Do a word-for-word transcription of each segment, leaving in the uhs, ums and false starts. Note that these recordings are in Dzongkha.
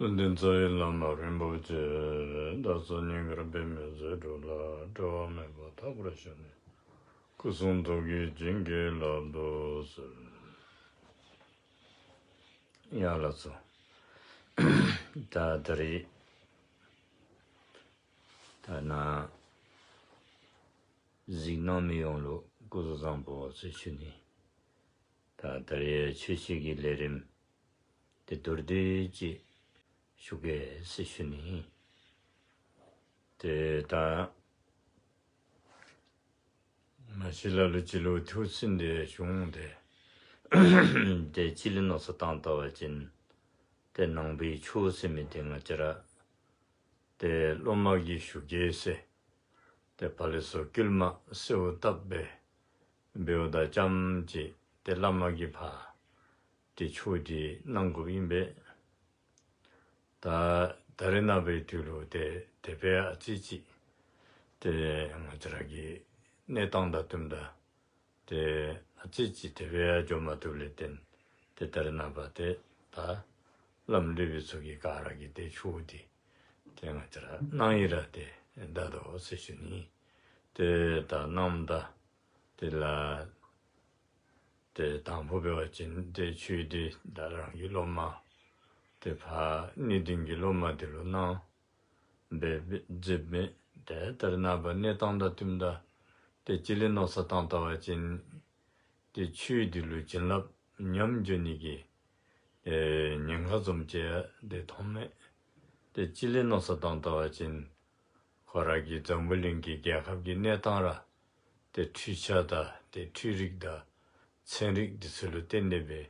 ལུང་བསྟན་རྩ་བའི་བླ་མ་རིན་པོ་ཆེ། བདག་སོགས་ཉེ་འཁོར་པདྨའི་རྫས་དྲུག་ལ། འབྲལ་བ་མེད་པར་རྟག་པར་ཞུ་ནས། སྐུ་གསུང་ཐུགས་ཀྱི་བྱིན་གྱིས་བརླབ་ཏུ་གསོལ། ཡ་ལགས་སོ། ད་ད་རེས་ད་ནཱ་གཟིགས་གནང་མི་ཡོངས་ལུ་སྐུ་གཟུགས་བཟང་པོ་ཟེར་ཞུ་ནི། ད་ད་རེས་ཆོས་བཤད་ཀྱི་ལས་རིམ་དེ་མདོར་བསྡུས་ཅིག་ཞུ་གེ་ཟེར་ཞུ་ནི། དེ་ད་མ་གཞི་ལ་ལུ་ཅིག་ལུ་ཐུགས་སེམས་དེ་བྱུང་སྟེ། དེ་ཅི་ལས་མནོ་བསམ་བཏང་བལྟ་བ་ཅིན་དེ་ནང་པའི་ཆོས་ཟེར་མི་དེ་ང་བཅས་ར་དེ་སློབ་མ་གིས་ཞུ་གེ་ཟེར། དེ་ཕར་ལས་ཚུར་བསྐུལ་མ་གསོལཝ་བཏབ་སྦེ་འབདཝ་ད་ཙམ་ཅིག་དེ་བླ་མ་གིས་ཕར་དེ་ཆོས་དེ་གནང་དགོཔ་ཨིན་པས། ད་ད་རེས་ནངས་པའི་དུས་ལུ་དེ་དེ་སྦེ་ཨ་ཙི་ཅིག་དེ་ང་བཅས་ར་གི་གནས་སྟངས་དང་བསྟུནམ་ད་དེ་ཨ་ཙི་ཅིག་དེ་སྦེ་ཡང་འགྱོ་མ་བཏུབ་ལས་བརྟེན་ཏེ་ད་རེས་ནངས་པ་དེ་ད་བླམ་སློབ་དཔོན་ཚུ་གིས་ག་ར་གིས་དེ་ཆོས་དེ་དེ་ང་བཅས་ར་གནང་ཡི་ར་དེ་ད་དོ་ཟེར་ཞུ་ནི། དེ་ད་གནངམ་ད་དེ་ལ་དེ་དང་པོ་འབད་བ་ཅིན་དེ་ཆོས་དེ་ད་རང་གི་སློབ་མ་དེ་ཕར་གནས་བརྟན་གྱི་སློབ་མ་དེ་ལུ་གནང་སྦེ་མཛདཔ་མས། དེ་ད་རེས་ནངས་པ་གནས་སྟངས་དང་བསྟུནམ་ད་དེ་ཅི་ལས་མནོ་བསམ་བཏང་བལྟ་བ་ཅིན་དེ་ཆོས་དེ་ལུ་བྱིན་རླབས་ཉམས་འགྱོ་ནི་གི་ཨེ་ཉེན་ཁ་བཟུམ་ཅིག་དེ་མཐོངམ་མས། དེ་ཅི་ལས་མནོ་བསམ་བཏང་བལྟ་བ་ཅིན་ཁོ་ར་གི་འཛམ་བུ་གླིང་གི་རྒྱལ་ཁབ་ཀྱི་གནས་སྟངས་ར་དེ་འཕྲུལ་ཆས་དང་དེ་འཕྲུལ་རིག་དང་ཚན་རིག་དེ་ཚུ་ལུ་བརྟེན་ཏེ་སྦེ་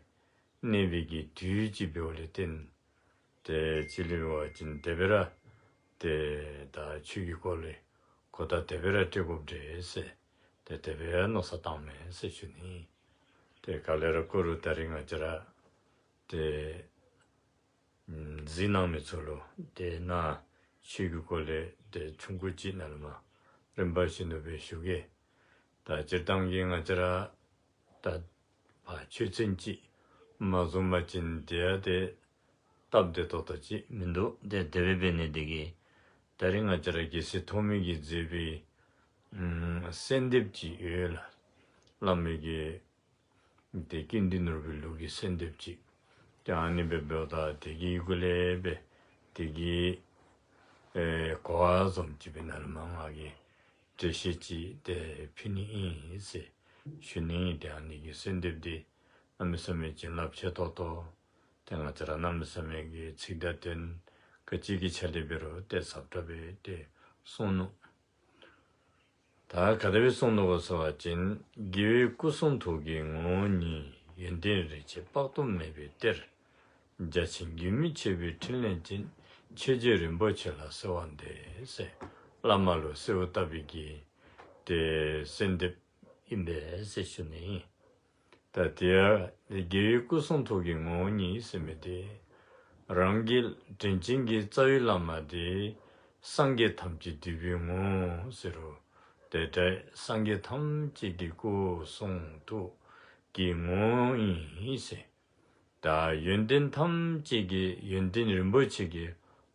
གནས་པའི་གི་དུས་ཅིག་འབདཝ་ལས་བརྟེན་ཏེ་ཅི་ལས་འབད་བ་ཅིན་དེ་སྦེ་ར་ཏེ་ད་ཆོས་ཀྱི་སྐོར་ལས་གོ་བརྡ་དེ་སྦེ་ར་སྤྲོད་དགོཔ་འདྲས་ཟེར་ཏེ་དེ་སྦེ་མནོ་བསམ་བཏངམ་མས་ཟེར་ཞུ་ནི། ཏེ་ག་ལས་ར་ཀོ་རུ་ད་རིས་ང་བཅས་ར་ཏེ་ཨམ་གཟིགས་གནང་མི་ཚུ་ལུ་ཏེ་ནཱ་ཆོས་ཀྱི་སྐོར་ལས་ཏེ་ཆུང་ཀུ་ཅིག་ནཱ་ལས་མར་རིམ་པ་བཞིན་དུ་སྦེ་ཞུ་གེ། ད་སྤྱིར་བཏང་གི་ང་བཅས་ར་ད་ཕར་ཆོས་ཚན་ཅིག་མ་བཟུང་པ་ཅིན་དེ་ཡང་ཏེ་སྟབས་བདེ་ཏོག་ཏོ་ཅིག་མིན་འདུག། ཏེ་དེ་སྦེ་འབད་ནི་དེ་གིས་ད་རིས་ང་བཅས་ར་རྒྱལ་སྲས་ཐོགས་མེད་ཀྱིས་མཛད་པའི་ཨམ་གསོལ་འདེབས་ཅིག་ཡོད་ལགས། བླ་མའི་གི་ཏེ་ཀུན་ཏུ་ནོར་བུའི་ལུགས་ཀྱི་གསོལ་འདེབས་ཅིག། ཏེ་ཨ་ནི་སྦེ་འབདཝ་ད་དེ་གི་གུ་ལས་སྦེ་དེ་གི་ཨེ་གོ་བ་བཟུམ་ཅིག་སྦེ་ནཱ་ལས་མར་ང་གིས་འགྲེལ་བཤད་ཅིག་ཏེ་ཕུལ་ནི་ཨིན་ཟེར་ཞུ་ནི་ཨིན། ཏེ་ཨ་ནི་གི་གསོལ་འདེབས་འདི་གནམ་མེད་ས་མེད་བྱིན་རླབས་ཆེ་ཏོག་ཏོ། ཏེ་ང་བཅས་ར་གནམ་མེད་ས་མེད་ཀྱི་ཚིག་དང་དོན་ག་ཅི་གི་ཆ་ལས་འབད་རུང་ཏེ་ཟབ་དྲགས་སྦེ་ཏེ་གསུངས་ནུག། ད་ག་དེ་སྦེ་གསུངས་ནུག་གོ་ཟེར་བ་ཅིན། རྒྱལ་བའི་སྐུ་གསུང་ཐུགས་ཀྱི་ངོ་བོ་ཉིད། ཡོན་ཏན་རིན་ཆེན་དཔག་ཏུ་མེད་པའི་གཏེར། རྒྱ་ཆེན་རྒྱུན་མི་ཆད་པའི་ཕྲིན་ལས་ཅན། ཆོས་རྗེ་རིན་པོ་ཆེ་ལ་གསོལ་བ་འདེབས་ཟེར་བླ་མ་ལུ་གསོལཝ་བཏབ་པའི་གི་ཏེ་གསོལ་འདེབས་ཨིན་པས་ཟེར་ཞུ་ནི་ཨིན། ད་དེ་ཡང་རྒྱལ་བའི་སྐུ་གསུང་ཐུགས་ཀྱི་ངོ་བོ་ཉིད་ཟེར་མི་དེ་རང་གི་དྲིན་ཅན་གྱི་རྩ་བའི་བླ་མ་དེ་སངས་རྒྱས་ཐམས་ཅད་འདུས་པའི་ངོ་བོ་ཟེར་རུང་དེ་འདྲ་སངས་རྒྱས་ཐམས་ཅད་ཀྱི་སྐུ་གསུང་ཐུགས་ཀྱི་ངོ་བོ་ཨིན་ཟེར། ད་ཡོན་ཏན་ཐམས་ཅད་ཀྱི་ཡོན་ཏན་རིན་པོ་ཆེ་གི་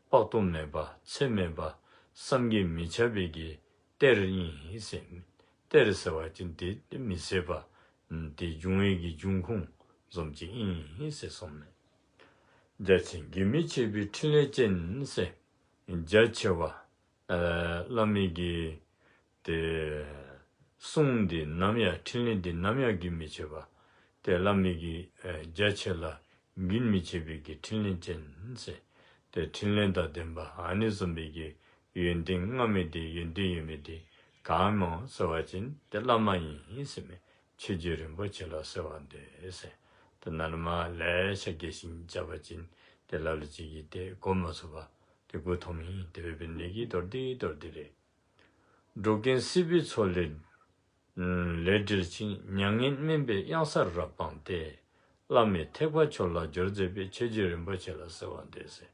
དཔག་ཏུ་མེད་པ་ཚད་མེད་པ་བསམ་གྱིས་མི་ཁྱབ་པའི་གི་གཏེར་ཨིན་ཟེར། གཏེར་ཟེར་བ་ཅིན་དེ་མི་ཟད་པ་དེ་འབྱུང་བའི་གི་འབྱུང་ཁུངས་བཟུམ་ཅིག་ཨིན་ཟེར་གསུངསམ་མས། རྒྱ་ཆེན་རྒྱུན་མི་ཆད་པའི་ཕྲིན་ལས་ཅན་ཟེར། རྒྱ་ཆེ་བ་ཨ་བླ་མའི་གི་ཏེ་གསུང་འདི་ནམ་ཡང་ཕྲིན་ལས་འདི་ནམ་ཡང་རྒྱུན་མི་ཆད་པ། ཏེ་བླ་མའི་གི་ཨེ་རྒྱ་ཆེ་ལ་རྒྱུན་མི་ཆད་པའི་གི་ཕྲིན་ལས་ཅན་ཟེར། ཏེ་ཕྲིན་ལས་དང་ལྡན་པ་ཨ་ནི་བཟུམ་པའི་གི་ཡོན་ཏན་མངའ་མི་དེ་ཡོན་ཏན་ཡོད་མི་དེ་ག་སྨོ་ཟེར་བ་ཅིན་ཏེ་བླ་མ་ཨིན་ཟེར་མས། ཆོས་རྗེ་རིན་པོ་ཆེ་ལ་གསོལ་བ་འདེབས་ཟེར། ཏེ་ནཱ་ལས་མར་ལེ་ཤ་རྒྱས་ཤིང་རྐྱབ་པ་ཅིན་ཏེ་ལ་ལུ་ཅིག་གིས་ཏེ་གོ་མ་ཚུགས་པར་ཏེ་གོ་ཐུབ་མི་ཨིན། དེ་སྦེ་འབད་ནི་དེ་གིས་མདོར་བསྡུས་མདོར་བསྡུས་རེ། འགྲོ་ཀུན་སྲིད་པའི་མཚོ་ལས་ལས་བསྒྲལ་ཞིང་། མྱ་ངན་མུན་པའི་གཡང་སར་རབ་སྤངས་ཏེ། བླ་མའི་ཐེག་པ་མཆོག་ལ་སྦྱོར་མཛད་པའི། ཆོས་རྗེ་རིན་པོ་ཆེ་ལ་གསོལ་བ་འདེབས་ཟེར།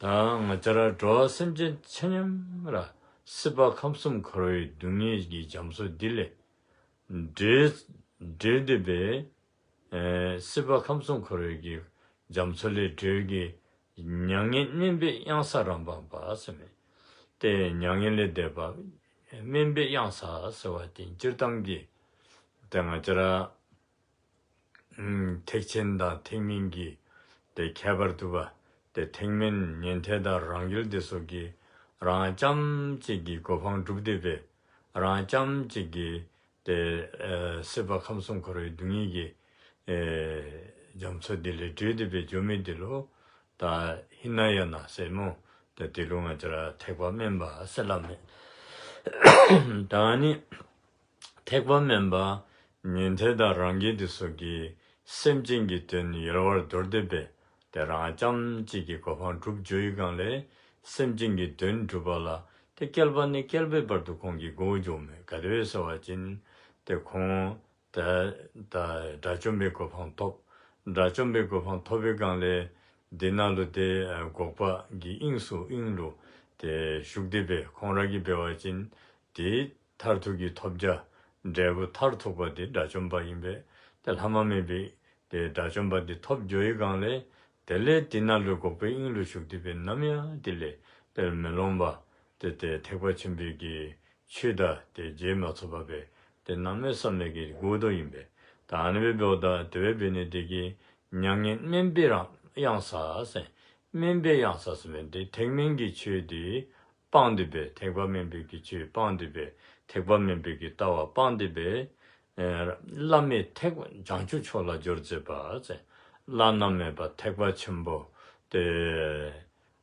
ད་ང་བཅས་ར་འགྲོ་བ་སེམས་ཅན་ཆ་མཉམ་ར་སྲིད་པ་ཁམས་གསུམ་འཁོར་བའི་སྡུག་བསྔལ་གྱི་རྒྱ་མཚོ་འདི་ལས་བསྒྲལ་བསྒྲལ་ཏེ་སྦེ་ཨེ་སྲིད་པ་ཁམས་གསུམ་འཁོར་བའི་གི་རྒྱ་མཚོ་ལས་སྒྲོལ་གྱི་ མྱ་ངན་སྨན་པའི་གཡང་ས་རང་དབང་པ་ཟེར་མི། ཏེ་མྱ་ངན་ལས་འདས་པ་སྨན་པའི་གཡང་ས་ཟེར་བ་ཅིན་སྤྱིར་བཏང་གི་ཏེ་ང་བཅས་ར་ཨམ་ཐེག་ཆེན་དང་ཐེག་དམན་གྱི་ཏེ་ཁྱད་པར་འདུག་པ། ཏེ་ཐེག་དམན་ཉན་ཐོས་དང་རང་རྒྱལ་འདི་ཚུ་གིས་རང་རྐྱངམ་གཅིག་གིས་གོ་འཕང་སྒྲུབ་སྟེ་སྦེ་རང་རྐྱངམ་གཅིག་གིས་ཏེ་ཨེ་སྲིད་པ་ཁམས་གསུམ་འཁོར་བའི་སྡུག་བསྔལ་གྱི་ཨེ་རྒྱ་མཚོ་འདི་ལས་སྒྲོལ་ཏེ་སྦེ་འགྱོ་མི་འདི་ལུ་ད་ཧི་ན་ཡ་ན་ཟེར་སྨོ། ད་འདི་ལུ་ང་བཅས་ར་ཐེག་པ་དམན་པ་ཟེར་སླབ་མས། ད་ནི་ཐེག་པ་དམན་པ་ཉན་ཐོས་དང་རང་རྒྱལ་འདི་ཚུ་གིས་སེམས་ཅན་གྱི་དོན་ཡལ་བར་དོར་ཏེ་སྦེ་ཏེ་རང་རྐྱངམ་གཅིག་གིས་གོ་འཕང་སྒྲུབ་འགྱོ་བའི་སྒང་ལས་སེམས་ཅན་གྱི་དོན་སྒྲུབ་པ་ལ་ཏེ་བསྐལ་པ་ནས་བསྐལ་པའི་བར་དུ་ཁོང་གིས་འགོར་འགྱོཝ་མས། ག་དེ་སྦེ་ཟེར་བ་ཅིན་ཏེ་ཁོང་ད་ད་དགྲ་བཅོམ་པའི་གོ་འཕང་ཐོབ། དགྲ་བཅོམ་པའི་གོ་འཕང་ཐོབ་པའི་སྒང་ལས་འདི་ནང་ལུ་ཏེ་འགོག་པ་གི་དབྱིངས་སུ་དབྱིངས་ལུ་ཏེ་ཞུགས་ཏེ་སྦེ་ཁོང་ར་གིས་འབད་བ་ཅིན་ཏེ་མཐར་ཐུག་གི་ཐོབ་བྱ་འབྲས་བུ་མཐར་ཐུག་པ་དེ་དགྲ་བཅོམ་པ་ཨིན་པས། ཏེ་ལྷ་མ་མེད་པའི་ཏེ་དགྲ་བཅོམ་པ་དེ་ཐོབ་འགྱོ་བའི་སྒང་ལས་དེ་ལས་དེ་ནང་ལུ་འགོག་པའི་དབྱིངས་ལུ་ཞུགས་ཏེ་སྦེ་ནམ་ཡང་དེ་ལས་དཔེ་མི་ལོང་པ་ཏེ་ཏེ་ཐེག་པ་ཆེན་པོའི་གི་ཆོས་དང་ཏེ་མཇལ་མ་ཚུགས་པར་སྦེ་ཏེ་གནམ་མེད་ས་མེད་ཀྱི་འགོར་དོ་ཨིན་པས། ད་ཨ་ནི་སྦེ་འབདཝ་ད་དེ་སྦེ་འབད་ནི་དེ་གིས་མྱ་ངན་སྨན་པའི་རང་གཡང་ས་ཟེར། སྨན་པའི་གཡང་ས་ཟེར་མི་འདི་ཐེག་དམན་གྱི་ཆོས་འདི་སྤངས་ཏེ་སྦེ་ཐེག་པ་དམན་པའི་གི་ཆོས་སྤངས་ཏེ་སྦེ་ཐེག་པ་དམན་པའི་གི་ལྟ་བ་སྤངས་ཏེ་སྦེ་ཨེ་བླ་མེད་ཐེག་བྱང་ཆུབ་མཆོག་ལ་སྦྱོར་མཛད་པ་ཟེར། བླ་ན་མེད་པ་ཐེག་པ་ཆེན་པོ་ཏེ་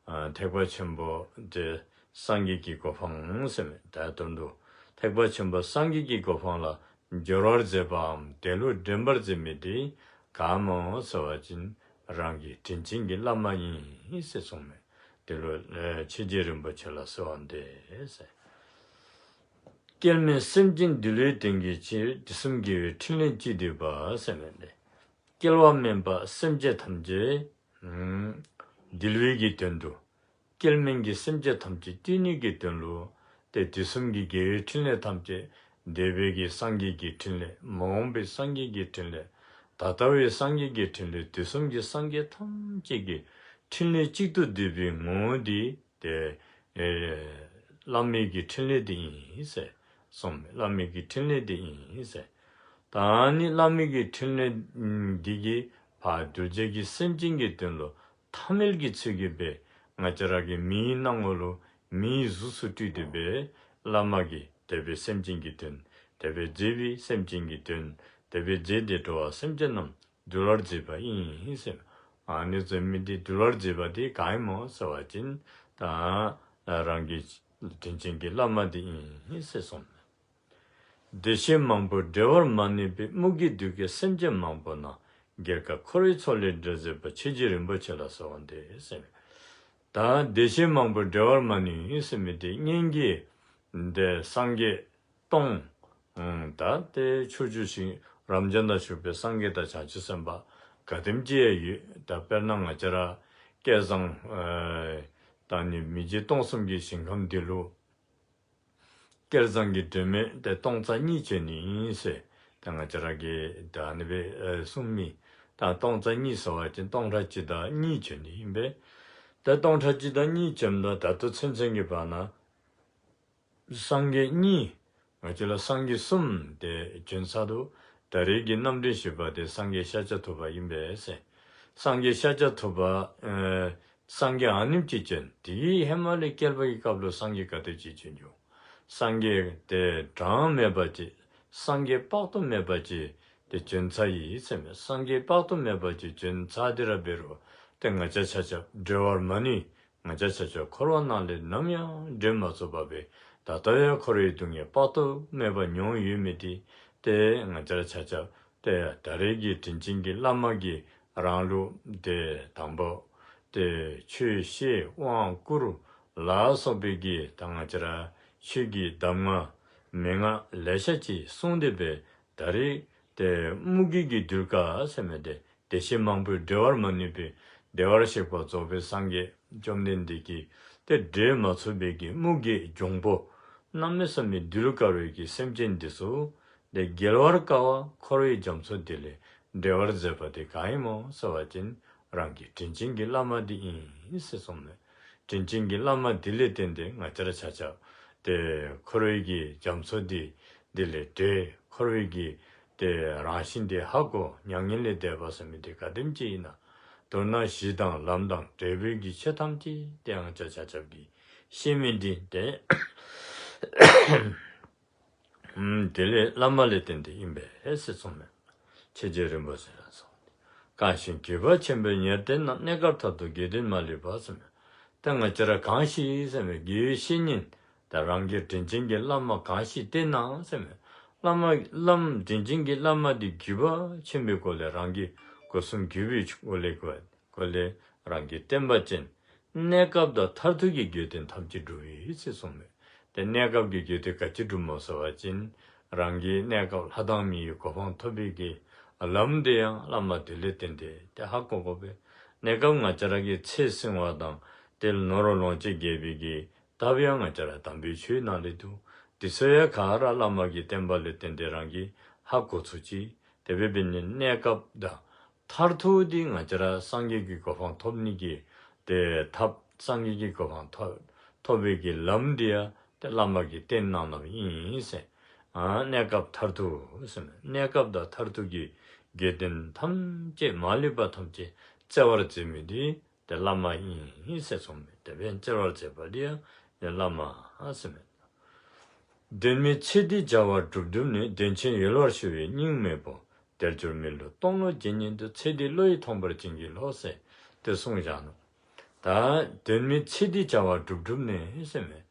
ཨ་ཐེག་པ་ཆེན་པོ་ཏེ་སངས་རྒྱས་ཀྱི་གོ་འཕང་ཟེར་མི་ད་དོན་དུ་ཐེག་པ་ཆེན་པོ་སངས་རྒྱས་ཀྱི་གོ་འཕང་ལ་སྦྱོར་བར་མཛད་པའམ་དེ་ལུ་འདྲེན་པར་མཛད་མི་དེ་ག་སྨོ་ཟེར་བ་ཅིན་རང་གི་དྲིན་ཅན་གྱི་བླ་མ་ཨིན་ཟེར་གསུངས་མས། དེ་ལུ་ཨེ་ཆོས་རྗེ་རིན་པོ་ཆེ་ལ་གསོལ་བ་འདེབས་ཟེར། སྐྱེལ་མེད་སེམས་ཅན་འདུལ་བའི་དོན་གྱི་ཕྱིར། དུས་གསུམ་དགེ་བའི་ཕྲིན་ལས་ཅི་བསྡུས་པ་ཟེར་མི་འདི། སྐྱེལ་བ་དམན་པ་སེམས་ཅན་ཐམས་ཅད་ཨམ་འདུལ་བའི་གི་དོན་དུ་སྐྱེལ་མེད་ཀྱི་སེམས་ཅན་ཐམས་ཅད་བཏུལ་ནི་གི་དོན་ལུ་ཏེ་དུས་གསུམ་གྱི་དགེ་བའི་ཕྲིན་ལས་ཐམས་ཅད་འདས་པའི་གི་སངས་རྒྱས་ཀྱི་ཕྲིན་ལས་མ་འོངས་པའི་སངས་རྒྱས་ཀྱི་ཕྲིན་ལས་ད་ལྟ་བའི་སངས་རྒྱས་ཀྱི་ཕྲིན་ལས་དུས་གསུམ་གྱི་སངས་རྒྱས་ཐམས་ཅད་ཀྱི་ཕྲིན་ལས་གཅིག་ཏུ་བསྡུས་པའི་ངོ་བོ་འདི་ཏེ་ཨེ་བླ་མེད་ཀྱི་ཕྲིན་ལས་འདི་ཨིན་ཟེར་གསུངས་མས། བླ་མེད་ཀྱི་ཕྲིན་ལས་འདི་ཨིན་ཟེར། ད་ནི་བླ་མེད་ཀྱི་ཕྲིན་ལས་འདི་གིས་ཕར་གདུལ་བྱ་གི་སེམས་ཅན་གྱི་དོན་ལུ་ཐ་མལ་གྱི་ཚུལ་གྱིས་སྦེ་ང་བཅས་ར་གི་མིའི་སྣང་ངོ་ལུ་མིའི་གཟུགས་སུ་སྤྲུལ་ཏེ་སྦེ་བླ་མ་གིས་དེ་སྦེ་སེམས་ཅན་གྱི་དོན་དེ་སྦེ་མཛད་པའི་སེམས་ཅན་གྱི་དོན་དེ་སྦེ་མཛད་དེ་འགྲོ་བ་སེམས་ཅན་རྣམས་འདུལ་བར་མཛད་པ་ཨིན་ཟེར། ཨ་ནི་ཟེར་མི་འདི་འདུལ་བར་མཛད་པ་འདི་ག་ཨིན་སྨོ་ཟེར་བ་ཅིན་ད་རང་གི་དྲིན་ཅན་གྱི་བླ་མ་འདི་ཨིན་ཟེར་གསུངས། བདེ་གཤེགས་མང་པོས་བསྒྲལ་བར་མ་ནུས་པའི། མུ་གེས་འདུལ་མཁན་སེམས་ཅན་མང་པོ་རྣམས། རྒྱལ་དཀའ་འཁོར་བའི་མཚོ་ལས་བསྒྲལ་མཛད་པ། ཆོས་རྗེ་རིན་པོ་ཆེ་ལ་གསོལ་བ་འདེབས་ཟེར། ད་བདེ་གཤེགས་མང་པོས་བསྒྲལ་བར་མ་ནུས་ཟེར་མི་འདི་སྔོན་གྱི་འདི་སངས་རྒྱས་སྟོང་ཨུམ་ད་ཏེ་ཕྱོགས་བཅུ་ཞིང་རབ་འབྱམས་དང་བཞུགས་པའི་སངས་རྒྱས་དང་བྱང་ཆུབ་སེམས་དཔའ་ག་དེམ་ཅིག་ཡང་ཡོད། ད་དཔེར་ན་ང་བཅས་ར་བསྐལ་བཟང་ཨེ་ད་ནི་མི་མཇེད་སྟོང་གསུམ་གྱི་ཞིང་ཁམས་འདི་ལུ་བསྐལ་བཟང་གི་སྒྲོན་མེ་ཏེ་སྟོང་རྩ་གཉིས་བྱོན་ནི་ཨིན་ཟེར། ད་ང་བཅས་ར་གིས་ད་ནི་སྦེ་ཨེ་གསུངས་མི་ད་སྟོང་རྩ་གཉིས་ཟེར་བ་ཅིན་སྟོང་ཕྲག་གཅིག་དང་གཉིས་བྱོན་ནི་ཨིན་པས། ད་སྟོང་ཕྲག་གཅིག་དང་གཉིས་བྱོནམ་ད་ད་ལྟོ་ཚུན་ཚོད་ཀྱི་བར་ན་སངས་རྒྱས་གཉིས་ང་བཅས་ལུ་སངས་རྒྱས་གསུམ་ཏེ་བྱོན་ཚར་འདུག། ད་རེས་ཀྱི་རྣམ་འདྲེན་བཞི་པ་དེ་སངས་རྒྱས་ཤཱཀྱ་ཐུབ་པ་ཨིན་པས་ཟེར། སངས་རྒྱས་ཤཱཀྱ་ཐུབ་པ་ཨེ་སངས་རྒྱས་ཨ་ནེམ་ཅིག་བྱོན། དེའི་ཧེ་མ་ལས་བསྐལ་པ་གི་སྐབས་ལུ་སངས་རྒྱས་ག་དེ་ཅིག་བྱོན་འགྱོ། སངས་རྒྱས་ཏེ་གྲངས་མེད་པ་ཅིག་སངས་རྒྱས་དཔག་ཏུ་མེད་པ་ཅིག་ཏེ་བྱོན་ཚར་ཡི་ཟེར་མས། སངས་རྒྱས་དཔག་ཏུ་མེད་པ་ཅིག་བྱོན་ཚར་དེ་ར་འབད་རུང་ཏེ་ང་བཅས་ཆ་ཁྱབ་བསྒྲལ་བར་མ་ནུས། ང་བཅས་ཆ་ཁྱབ་འཁོར་བ་ནང་ལས་ནམ་ཡང་བསྒྲལ་མ་ཚུགས་པར་སྦེ་ད་ལྟོ་ཡང་འཁོར་བའི་སྡུག་བསྔལ་དཔག་ཏུ་མེད་པ་མྱོང་ཡོད་མི་དེ་ཏེ་ང་བཅས་ཆ་ཁྱབ་ཏེ་ད་རེས་ཀྱི་དྲིན་ཅན་གྱི་བླ་མ་གིས་རང་ལུ་ཏེ་དང་པོ་ཏེ་ཆོས་བཤད་དབང་བསྐུར་ལ་སོགས་པའི་གི་ད་ང་བཅས་ར་ཆོས་ཀྱི་གདམས་ངག་མན་ངག་ལེ་ཤ་ཅིག་གསུངས་ཏེ་སྦེ་ད་རེས་ཏེ་མུ་གེ་གི་གདུལ་དཀའ་ཟེར་མི་དེ་བདེ་གཤེགས་མང་པོས་བསྒྲལ་བར་མ་ནུས་པའི་བདེ་བར་གཤེགས་པ་རྫོགས་པའི་སངས་རྒྱས་བཅོམ་ལྡན་འདས་ཀྱིས་ཏེ་བསྒྲལ་མ་ཚུགས་པའི་གི་མུ་གེ་འབྱུང་པོ་གནམ་མེད་ས་མེད་གདུལ་དཀའ་བའི་གི་སེམས་ཅན་འདི་ཚུ་ཏེ་བརྒལ་བར་དཀའ་བ་འཁོར་བའི་རྒྱ་མཚོ་འདི་ལས་བསྒྲལ་བར་མཛད་པ་དེ་ག་ཨིན་སྨོ་ཟེར་བ་ཅིན་རང་གི་དྲིན་ཅན་གྱི་བླ་མ་འདི་ཨིན་ ཨིན་ཟེར་གསུངས་མས། དྲིན་ཅན་གྱི་བླ་མ་དེ་ལས་བརྟེན་ཏེ་ང་བཅས་ར་ཆ་ཁྱབ་ཏེ་འཁོར་བའི་གི་རྒྱ་མཚོ་འདི་དེ་ལས་བསྒྲལ། འཁོར་བའི་གི་ཏེ་རང་བཞིན་དེ་ཧ་གོ། མྱ་ངན་ལས་འདས་པ་ཟེར་མི་དེ་ག་དེམ་ཅིག་ཨིན་ན། མདོར་ན་གཞི་དང་ལམ་དང་འབྲས་བུའི་གི་ཆོས་ཐམས་ཅད་དེ་ཡང་ང་བཅས་ཆ་ཁྱབ་ཀྱིས་ཤེས་མི་འདི་ཏེ་ཨུམ་དེ་ལས་བླ་མ་ལས་བརྟེན་ཏེ་ཨིན་པས་ཟེར་གསུངས་མས། ཆོས་རྗེ་རིན་པོ་ཆེ་ར་གསུངས། གང་ཞིག་གུས་པ་ཆེན་པོས་ཉེར་བསྟེན་ན། གནས་སྐབས་མཐར་ཐུག་དགེ་འདུན་མ་ལུས་པ་ཟེར་མས། ཏེ་ང་བཅས་ར་གང་ཞིག་ཟེར་མས། དགེ་བའི་བཤེས་གཉེན་ད་རང་གི་དྲིན་ཅན་གྱི་བླ་མ་གང་ཞིག་བསྟེན་ན་ཟེར་མས། བླ་མ་བླམ་དྲིན་ཅན་གྱི་བླ་མ་འདི་གུས་པ་ཆེན་པོའི་སྒོ་ལས་རང་གི་སྒོ་གསུམ་གུས་པའི་སྒོ་ལས་གུས་པ་སྒོ་ལས་རང་གི་བསྟེན་པ་ཅིན་གནས་སྐབས་དང་མཐར་ཐུག་གི་དགེ་འདུན་ཐམས་ཅད་འགྲུབ་ཨིན་ཟེར་གསུངས་མས། ཏེ་གནས་སྐབས་ཀྱི་དགེ་འདུན་ག་ཅི་འགྲུབ་སྨོ་ཟེར་བ་ཅིན་རང་གི་གནས་སྐབས་ལྷ་དང་མིའི་གོ་འཕང་ཐོབ་པའི་གི་ལམ་དེ་ཡང་བླ་མ་དེ་ལས་བརྟེན་ཏེ་ཏེ་ཧ་གོ་དགོ་པས། གནས་སྐབས་ང་བཅས་ར་གི་ཚེ་བསྲིང་བ་དང་ཏེ་ནོར་ལོངས་སྤྱོད་རྒྱས་པའི་གི་ཐབས་ཡང་ང་བཅས་ར་དམ་པའི་ཆོས་ནང་ལས་འདུག། དེ་ཚུ་ཡང་ག་ར་བླ་མ་གི་བསྟན་པ་ལས་བརྟེན་ཏེ་རང་གིས་ཧ་གོ་ཚུགས་ཅི། དེ་འབདཝ་ལས་གནས་སྐབས་དང་མཐར་ཐུག་འདི་ང་བཅས་ར་སངས་རྒྱས་ཀྱི་གོ་འཕང་ཐོབ་ནི་གི་ཏེ་ཐབས་སངས་རྒྱས་ཀྱི་གོ་འཕང་ཐོབ་ཐོབ་པའི་གི་ལམ་འདི་ཡང་ཏེ་བླ་མ་གིས་བསྟན་གནང་གནངམ་ཨིན་ཟེར། ཨ་གནས་སྐབས་མཐར་ཐུག་ཟེར་མས། གནས་སྐབས་དང་མཐར་ཐུག་གི་དགེ་འདུན་ཐམས་ཅད་མ་ལུས་པ་ཐམས་ཅད་བརྩེ་བར་མཛད་མི་འདི་ཏེ་བླ་མ་ཨིན་ཟེར་གསུངས་མས། དེ་འབདཝ་ལས་བརྩེ་བར་མཛད་པ་འདི་ཡང་བླ་མ་ཟེར་མས། དོན་མེད་ཚེ་འདིའི་བྱ་བ་སྒྲུབ་སྒྲུབ་ནས། དོན་ཆེན་ཡོལ་བར་ཤོར་བའི་སྙིང་མེད་པོ། དལ་འབྱོར་མི་བསླུ་སྟོང་ལོག་བརྗེད་ཉེན་དུ། ཚེ་འདི་བློ་ཡིས་ཐོངས་པར་བྱིན་གྱིས་རློབས་ཟེར་ཏེ་གསུངས་བཞག་ནུག། ད་དོན་མེད་ཚེ་འདིའི་བྱ་བ་སྒྲུབ་སྒྲུབ་ནས་ཟེར་མས།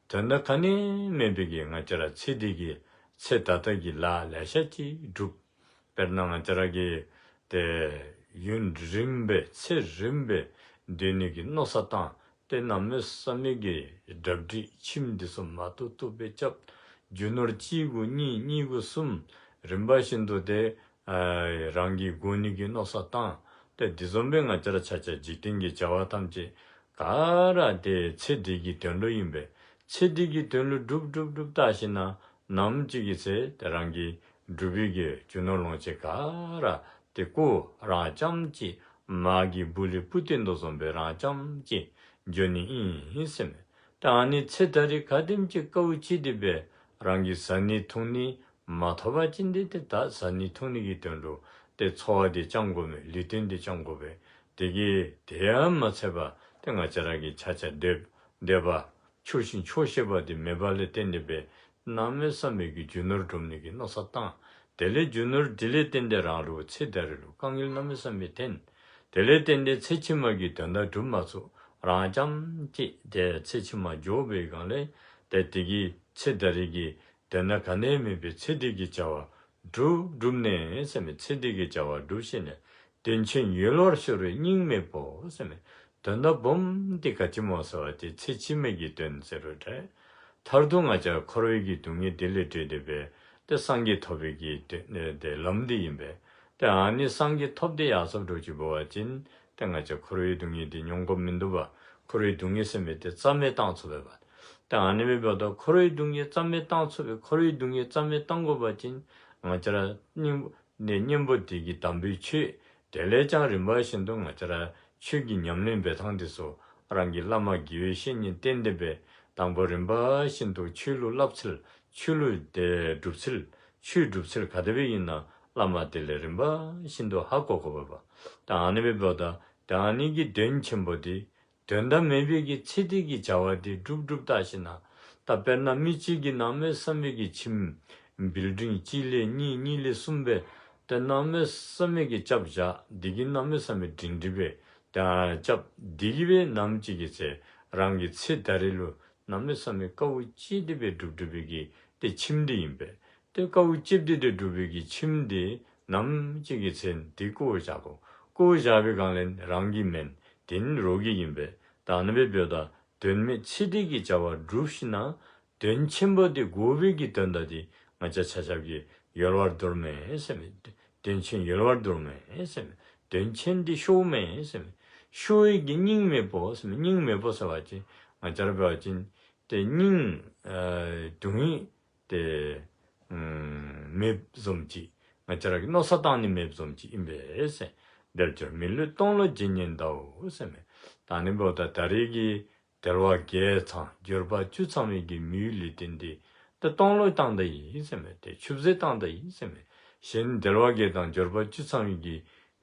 དོན་དག་ག་ནི་མེད་པའི་གི་ང་བཅས་ར་ཚེ་འདི་གི་ཚེ་ད་ལྟ་གི་ལཱ་ལེ་ཤ་ཅིག་སྒྲུབ། དཔེར་ན་ང་བཅས་ར་གི་ཏེ་ཡུན་རིངམོ་སྦེ་ཚེ་རིངམོ་སྦེ་སྡོད་ནི་གི་མནོ་བསམ་བཏང་། ཏེ་གནམ་མེད་ས་མེད་ཀྱི་གྲ་སྒྲིག་ཁྱིམ་འདི་ཚུ་མ་ཐུབ་ཐུབ་སྦེ་རྐྱབ། རྒྱུ་ནོར་གཅིག་གུ་གཉིས་གཉིས་གུ་གསུམ་རིམ་པ་བཞིན་དུ་ཏེ་ཨ་རང་གི་དགོ་ནི་གི་མནོ་བསམ་བཏང་། ཏེ་འདི་བཟུམ་སྦེ་ང་བཅས་ར་ཆ་ཁྱབ་འཇིག་རྟེན་གྱི་བྱ་བ་ཐམས་ཅད་ག་ར་ཏེ་ཚེ་འདི་གི་དོན་ལུ་ཨིན་པས། ཚེ་འདི་གི་དོན་ལུ་སྒྲུབ་སྒྲུབ་སྒྲུབ་བལྟ་ཞིན་ན་ནམ་ཅིག་གི་ཚེ་ཏེ་རང་གི་སྒྲུབ་པའི་གི་རྒྱུ་ནོར་ལོངས་སྤྱོད་ག་ར་ཏེ་བཀོ་རང་རྐྱངམ་གཅིག་མ་གི་སྦུག་ལས་སྤུ་བཏོན་དོ་བཟུམ་སྦེ་རང་རྐྱངམ་གཅིག་འགྱོ་ནི་ཨིན་ཟེར་མས། ད་ཨ་ནི་ཚེ་ད་རེས་ག་དེམ་ཅིག་དཀའཝ་སྤྱད་དེ་སྦེ་རང་གི་བཟའ་ནི་འཐུང་ནི་མ་ཐོབ་པ་ཅིན་ཏེ་ཏེ་ད་བཟའ་ནི་འཐུང་ནི་གི་དོན་ལུ་ཏེ་འཚོ་བ་འདི་བསྐྱང་དགོ་མས། ལུས་རྟེན་འདི་བསྐྱང་དགོ་པས། དེ་གིས་དེ་ཡང་མ་ཚད་པར་ཏེ་ང་བཅས་ར་གི་ཆ་ཁྱབ་འདོད་འདོད་པ་ཆོག་ཤེས་ཆོག་ཤེས་པ་འདི་མེད་པ་ལས་བརྟེན་ཏེ་སྦེ་གནམ་མེད་ས་མེད་ཀྱི་རྒྱུ་ནོར་སྒྲུབ་ནི་གི་མནོ་བསམ་བཏང་། དེ་ལས་རྒྱུ་ནོར་འདི་ལས་བརྟེན་ཏེ་རང་ལུ་ཚེ་ད་རེས་ལུ་དཀའ་ངལ་གནམ་མེད་ས་མེད་འཐོན། དེ་ལས་བརྟེན་ཏེ་ཚེ་ཕྱི་མ་གི་དོན་དག་སྒྲུབ་མ་ཚུགས། རང་རྐྱངམ་གཅིག་ཏེ་ཚེ་ཕྱི་མ་འགྱོ་བའི་སྒང་ལས་ཏེ་དེ་གིས་ཚེ་ད་རེས་ཀྱི་དོན་དག་ག་ནི་མེད་པའི་ཚེ་འདི་གི་བྱ་བ་སྒྲུབ་སྒྲུབ་ནས་ཟེར་མས། ཚེ་འདི་གི་བྱ་བ་སྒྲུབ་ཞིནམ་ལས་དོན་ཆེན་ཡོལ་བར་ཤོར་བའི་སྙིང་མེད་པོ་ཟེར་མས། དོན་དག་སྦོམ་འདི་ག་ཅི་སྨོ་ཟེར་བ་ཅིན་ཚེ་ཕྱི་མའི་གི་དོན་ཟེར་རུང་འདྲ། མཐར་ཐུག་ང་བཅས་འཁོར་བའི་གི་སྡུག་བསྔལ་འདི་ལས་གྲོལ་ཏེ་སྦེ་ཏེ་སངས་རྒྱས་ཐོབ་པའི་གི་ཏེ་ཏེ་ལམ་འདི་ཨིན་པས། ཏེ་ཨ་ནི་སངས་རྒྱས་ཐོབ་སྟེ་ཡར་སོཔ་འགྱོ་ཅི་འབད་བ་ཅིན་ཏེ་ང་བཅས་འཁོར་བའི་སྡུག་བསྔལ་འདི་མྱོང་དགོཔ་མིན་འདུག་པ། འཁོར་བའི་སྡུག་བསྔལ་ཟེར་མི་འདི་རྩ་མེད་བཏང་ཚུགས་པས་པ། ཏེ་ཨ་ནི་འབདཝ་ད་འཁོར་བའི་སྡུག་བསྔལ་རྩ་མེད་བཏང་ཚུགས་པས། འཁོར་བའི་སྡུག་བསྔལ་རྩ་མེད་བཏང་དགོ་པ་ཅིན་ང་བཅས་ར་སྙིང་ནས་གཉེན་པོ་དེ་གི་དམ་པའི་ཆོས། དེ་ལས་ཀྱང་རིམ་པ་བཞིན་དུ་ང་བཅས་ར་ཆོས་ཀྱི་ཉམས་ལེན་འབད་ཐངས་འདི་ཚུ་རང་གི་བླ་མ་དགེ་བའི་བཤེས་གཉེན་བསྟེན་ཏེ་སྦེ་དང་པོ་རིམ་པ་བཞིན་དུ་ཆོས་ལུ་བསླབ་ཚུལ། ཆོས་ལུ་ཏེ་སྒྲུབ་ཚུལ། ཆོས་སྒྲུབ་ཚུལ་ག་དེ་སྦེ་ཨིན་ན་བླ་མ་དེ་ལས་རིམ་པ་བཞིན་དུ་ཧ་གོ་དགོ་པས་པ། ད་ཨ་ནི་འབདཝ་ད་ད་ཨ་ནི་གི་དོན་ཆེན་པོ་འདི་དོན་དག་མེད་པའི་གི་ཚེ་འདི་གི་བྱ་བ་འདི་སྒྲུབ་སྒྲུབ་བལྟ་ཞིན་ན། ད་དཔེར་ན་མི་གཅིག་གིས་གནམ་མེད་ས་མེད་ཀྱི་ཁྱིམ་བིལ་ཌིང་གཅིག་ལས་གཉིས་གཉིས་ལས་གསུམ་སྦེ་ཏེ་གནམ་མེད་ས་མེད་ཀྱི་རྐྱབ་བཞག། འདི་གིས་གནམ་མེད་ས་མེད་སྒྲིང་སྒྲི་སྦེ་ཏེ་རྐྱབ། འདི་གིས་སྦེ་ནམ་ཅིག་གི་ཚེ་རང་གི་ཚེ་ད་རེས་ལུ་གནམ་མེད་ས་མེད་དཀའཝ་སྤྱད་དེ་སྦེ་སྒྲུབ་སྒྲུབ་པའི་གི་ཏེ་ཁྱིམ་འདི་ཨིན་པས། ཏེ་དཀའཝ་སྤྱད་དེ་ཏེ་སྒྲུབ་པའི་གི་ཁྱིམ་འདི་ནམ་ཅིག་གི་ཚེ་འདི་བཀོ་བཞག་དགོ། བཀོ་བཞག་པའི་སྒང་ལས་རང་གི་མེན། དེ་ནི་རོགས་ཀྱི་ཨིན་པས། ད་ཨ་ནི་འབདཝ་ད་དོན་མེད་ཚེ་འདི་གི་བྱ་བ་སྒྲུབ་ཞིན་ན་དོན་ཆེན་པོ་འདི་དགོ་པའི་གི་དོན་དག་འདི་ང་བཅས་ཆ་ཁྱབ་ཀྱིས་ཡོལ་བར་འདོར་མས་ཟེར་མས། དོན་ཆེན་ཡོལ་བར་འདོར་མས་ཟེར་མས། དོན་ཆེན་འདི་ཤོརཝ་མས་ཟེར་མས། ཤོར་བའི་གི་སྙིང་མེད་པོ་ཟེར་མས། སྙིང་མེད་པོ་ཟེར་བ་ཅིན་ང་བཅས་ར་འབད་བ་ཅིན་ཏེ་སྙིང་ཨ་དུང་ཡིག་ཏེ་ཨམ་མེདཔ་བཟུམ་ཅིག། ང་བཅས་ར་གི་མནོ་བསམ་བཏང་ནི་མེདཔ་བཟུམ་ཅིག་ཨིན་པས་ཟེར། དལ་འབྱོར་མི་བསླུ་སྟོང་ལོག་བརྗེད་ཉེན་དུ་ཟེར་མས། ད་ནི་འབདཝ་ད་ད་རེས་ཀྱི་དལ་བ་བརྒྱད་ཚང་འབྱོར་པ་བཅུ་ཚང་བའི་གི་མིའི་ལུས་རྟེན་འདི་ཏེ་སྟོང་ལོག་བཏང་ད་ཡི་ཟེར་མས། ཏེ་ཆུད་ཟོས་བཏང་ད་ཡི་ཟེར་མས། གཞན་དལ་བ་བརྒྱད་དང་འབྱོར་པ་བཅུ་ཚང་བའི་གི་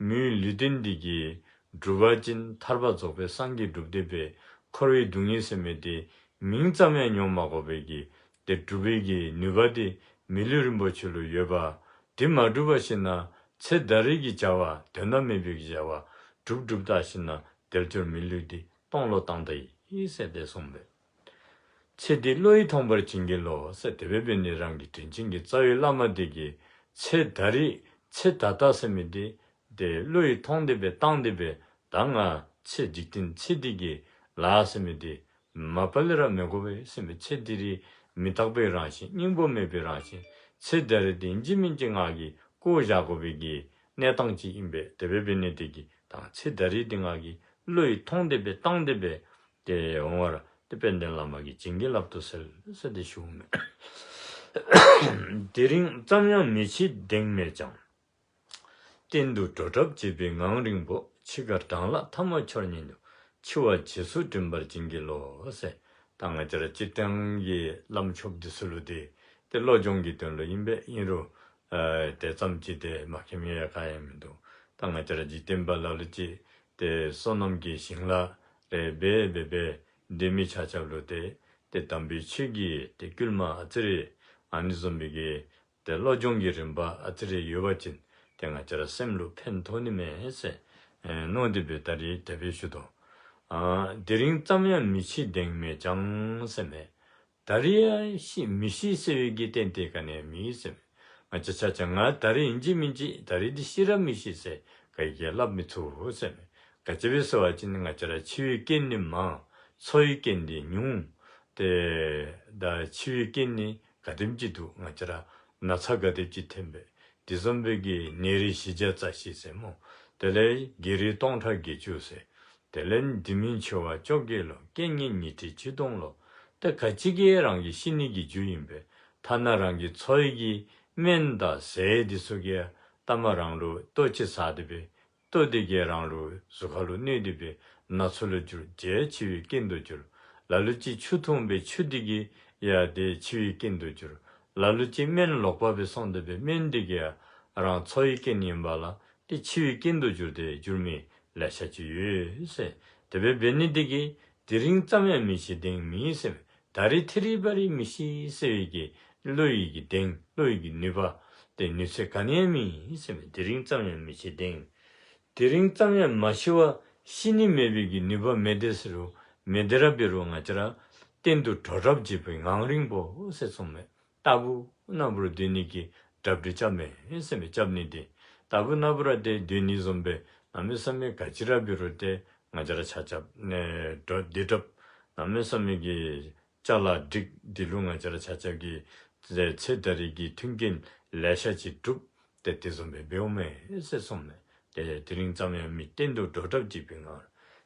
མིའི་ལུས་རྟེན་འདི་གིས་སྒྲུབ་པ་ཅིན་ཐར་པ་རྫོགས་པའི་སངས་རྒྱས་སྒྲུབ་སྡེ་པའི་འཁོར་བའི་སྡུག་བསྔལ་ཟེར་མི་འདི་མིང་ཙམ་ཡང་མྱོང་མ་དགོ་པའི་གི་ཏེ་སྒྲུབ་པའི་གི་ནུས་པ་འདི་མི་ལུས་རིན་པོ་ཆེ་ལུ་ཡོད་པ། འདི་མ་སྒྲུབ་པ་ཞིག་ན་ཚེ་ད་རེས་ཀྱི་བྱ་བ་དོན་དག་མེད་པའི་གི་བྱ་བ་སྒྲུབ་སྒྲུབ་ད་ཞིག་ན་དལ་འབྱོར་མི་ལུས་འདི་སྟོང་ལོག་བཏང་ད་ཡི་ཟེར་ཏེ་གསུངས་པས། ཚེ་འདི་བློ་ཡིས་ཐོངས་པར་བྱིན་གྱིས་རློབས་ཟེར། དེ་སྦེ་འབད་ནི་རང་གི་དྲིན་ཅན་གྱི་རྩ་བའི་བླ་མ་འདི་གིས་ཚེ་ད་རེས་ཚེ་ད་ལྟ་ཟེར་མི་འདི་ཏེ་བློ་ཡིས་ཐོངས་ཏེ་སྦེ་བཏང་སྟེ་སྦེ་ད་ང་ཚེ་འཇིག་རྟེན་ཚེ་འདི་གི་ལཱ་ཟེར་མི་འདི་མ་པ་ལས་ར་མི་དགོ་པས་ཟེར་མི། ཚེ་འདི་ར་མི་རྟག་པའི་རང་བཞིན་སྙིང་པོ་མེད་པའི་རང་བཞིན། ཚེ་ད་རེས་འདི་ཨིན་ཅི་མིན་ཅི་ང་གིས་བཀོ་བཞག་དགོ་པའི་གི་གནས་སྟངས་ཅིག་ཨིན་པས། དེ་སྦེ་འབད་ནི་འདི་གིས་ད་ཚེ་ད་རེས་འདི་ང་གིས་བློ་ཡིས་ཐོངས་ཏེ་སྦེ་བཏང་སྟེ་སྦེ་ཏེ་འོང་བར་ཏེ་དཔལ་ལྡན་བླ་མ་གིས་བྱིན་གྱིས་བརླབ་ཏུ་གསོལ་ཟེར་ཏེ་ཞུཝ་མས། དེ་རིང་ཙམ་ཡང་མི་འཆི་གདེང་མེད་ཀྱང་། གཏན་དུ་འགྲོ་གྲབས་བྱེད་པའི་ངང་རིང་པོ། འཆི་ཁར་གྲང་ལྷགས་ཐ་མ་འཆོར་ཉིད་དུ། འཆི་བ་རྗེས་སུ་དྲན་པར་བྱིན་གྱིས་རློབས་ཟེར། ད་ང་བཅས་ར་སྤྱིར་བཏང་གི་བླམ་ཆོསཔ་འདི་ཚུ་ལུ་འདི་ཏེ་བློ་སྦྱོང་གི་དོན་ལུ་ཨིན་པས། ཨིན་རུང་ཨ་དེ་ཙམ་ཅིག་ཏེ་མ་མཁྱེནམ་ཡང་ག་ཡང་མིན་འདུག། ད་ང་བཅས་ར་འཇིག་རྟེན་པ་ལ་ལུ་ཅིག་ཏེ་བསོད་ནམས་ཀྱི་ཞིང་ལཱ་རེ་འབད་འབད་འབད་སྡོད་མི་ཆ་ཁྱབ་ལུ་ཏེ་ཏེ་དམ་པའི་ཆོས་ཀྱི་ཏེ་བསྐུལ་མ་ཨ་ཙི་རེ་ཨ་ནི་བཟུམ་མའི་གི་ཏེ་བློ་སྦྱོང་གི་རིམ་པ་ཨ་ཙི་རེ་ཡོད་པ་ཅིན་ཏེ་ང་བཅས་ར་སེམས་ལུ་ཕན་ཐོགས་ནི་མས་ཟེར་ཨེ་མནོ་སྟེ་སྦེ་ད་རེས་དེ་སྦེ་ཞུ་དོ། ཨ་དེ་རིང་ཙམ་ཡང་མི་འཆི་གདེང་མེད་ཀྱང་ཟེར་མས། ད་རེས་ཡང་ཤི་མི་ཤི་ཟེར་བའི་གི་ཏན་ཏན་ག་ནི་ཡང་མེད་ཟེར་མས། ང་བཅས་ཆ་ཁྱབ་ང་ད་རེས་ཨིན་ཅི་མིན་ཅི་ད་རེས་འདི་ཤི་ར་མི་ཤི་ཟེར་ག་གིས་ཡང་སླབ་མི་ཚུགས་ཟེར་མས། ག་ཅི་སྦེ་ཟེར་བ་ཅིན་ང་བཅས་ར་འཆི་བའི་རྐྱེན་ནི་མང་། འཚོ་བའི་རྐྱེན་འདི་ཉུང་། ཏེ་ད་འཆི་བའི་རྐྱེན་ནི་ག་དེམ་ཅིག་འདུག། ང་བཅས་ར་ན་ཚ་ག་དེམ་ཅིག་ཐོན་པས། དེ་བཟུམ་སྦེ་གི་ནད་རིགས་བཞི་བརྒྱ་རྩ་བཞི་ཟེར་སྨོ། དེ་ལས་བགེགས་རིགས་སྟོང་ཕྲག་བརྒྱད་ཅུ་ཟེར། དེ་ལས་འདི་མིན་འཆི་བ་བཅོ་བརྒྱད་ལོ། རྐྱེན་ངན་ཉི་ཁྲི་ཆིག་སྟོང་ལོ། ཏེ་ག་ཅི་གིས་རང་གི་ཤི་ནི་གི་རྒྱུ་ཨིན་པས། ཐ་ན་རང་གི་འཚོ་བའི་གི་སྨན་དང་ཟས་འདི་ཚུ་གིས་ཡང་ལྟ་མ་རང་ལུ་ལྟོ་ཅིག་ཟ་སྟེ་སྦེ་ལྟོ་འདི་གིས་རང་ལུ་གཟུགས་ཁ་ལུ་གནོད་དེ་སྦེ་ན་ཚ་ལུ་འགྱུར། དེ་ཡང་འཆི་བའི་རྐྱེན་དུ་འགྱུར། ལ་ལུ་ཅིག་ཆུ་འཐུང་སྦེ་ཆུ་འདི་གིས་ཡང་ཏེ་འཆི་བའི་རྐྱེན་དུ་འགྱུར། ལ་ལུ་ཅིག་སྨན་ལོག་པ་སྦེ་སོང་སྟེ་སྦེ་སྨན་འདི་གིས་ཡང་རང་འཚོ་བའི་རྐྱེན་ཨིན་པ་ལ་ཏེ་འཆི་བའི་རྐྱེན་དུ་འགྱུར་ཏེ་འགྱུར་མི་ལེ་ཤ་ཅིག་ཡོད་ཟེར། དེ་སྦེ་འབད་ནི་འདི་གིས་དེ་རིང་ཙམ་ཡང་མི་འཆི་གདེང་མེད་ཟེར། ད་རེས་ཐད་རི་བ་རི་མི་ཤི་ཟེར་བའི་གི་བློ་ཡི་གི་གདེང་བློ་ཡི་གི་ནུས་པ་ཏེ་ནུས་ཚད་ག་ནི་ཡང་མེད་ཟེར་མས། དེ་རིང་ཙམ་ཡང་མི་འཆི་གདེང་། དེ་རིང་ཙམ་ཡང་མ་ཤི་བར་ཤི་ནི་མེད་པའི་གི་ནུས་པ་མེད་དེ་ཟེར་རུང་མེད་དེ་ར་འབད་རུང་ང་བཅས་ར་གཏན་དུ་འགྲོ་གྲབས་བྱེད་པའི་ངང་རིང་པོ་ཟེར་གསུངས་མས། རྟག་བུ་ན་བུ་ར་སྡོད་ནི་གི་གྲབས་འདི་རྐྱབ་མས་ཟེར་མས། རྐྱབ་ནི་འདི་རྟག་བུ་ན་བུ་ར་ཏེ་སྡོད་ནི་བཟུམ་སྦེ་གནམ་མེད་ས་མེད་ག་ཅི་ར་འབད་རུང་ཏེ་ང་བཅས་ར་ཆ་ཁྱབ་ནི་འགྲོ་སྡོད་གྲབས་གནམ་མེད་ས་མེད་ཀྱི་ཅ་ལ་སྒྲིག་འདི་ལུ་ང་བཅས་ར་ཆ་ཁྱབ་ཀྱིས་ཚེ་ད་རེས་ཀྱི་མཐུན་རྐྱེན་ལེ་ཤ་ཅིག་སྒྲུབ་སྟེ་དེ་བཟུམ་སྦེ་འབདཝ་མས་ཟེར་གསུངས་མས། ཏེ་དེ་རིང་ཙམ་ཡང་མི་གཏན་དུ་འགྲོ་གྲབས་བྱེད་པའི་ངང་།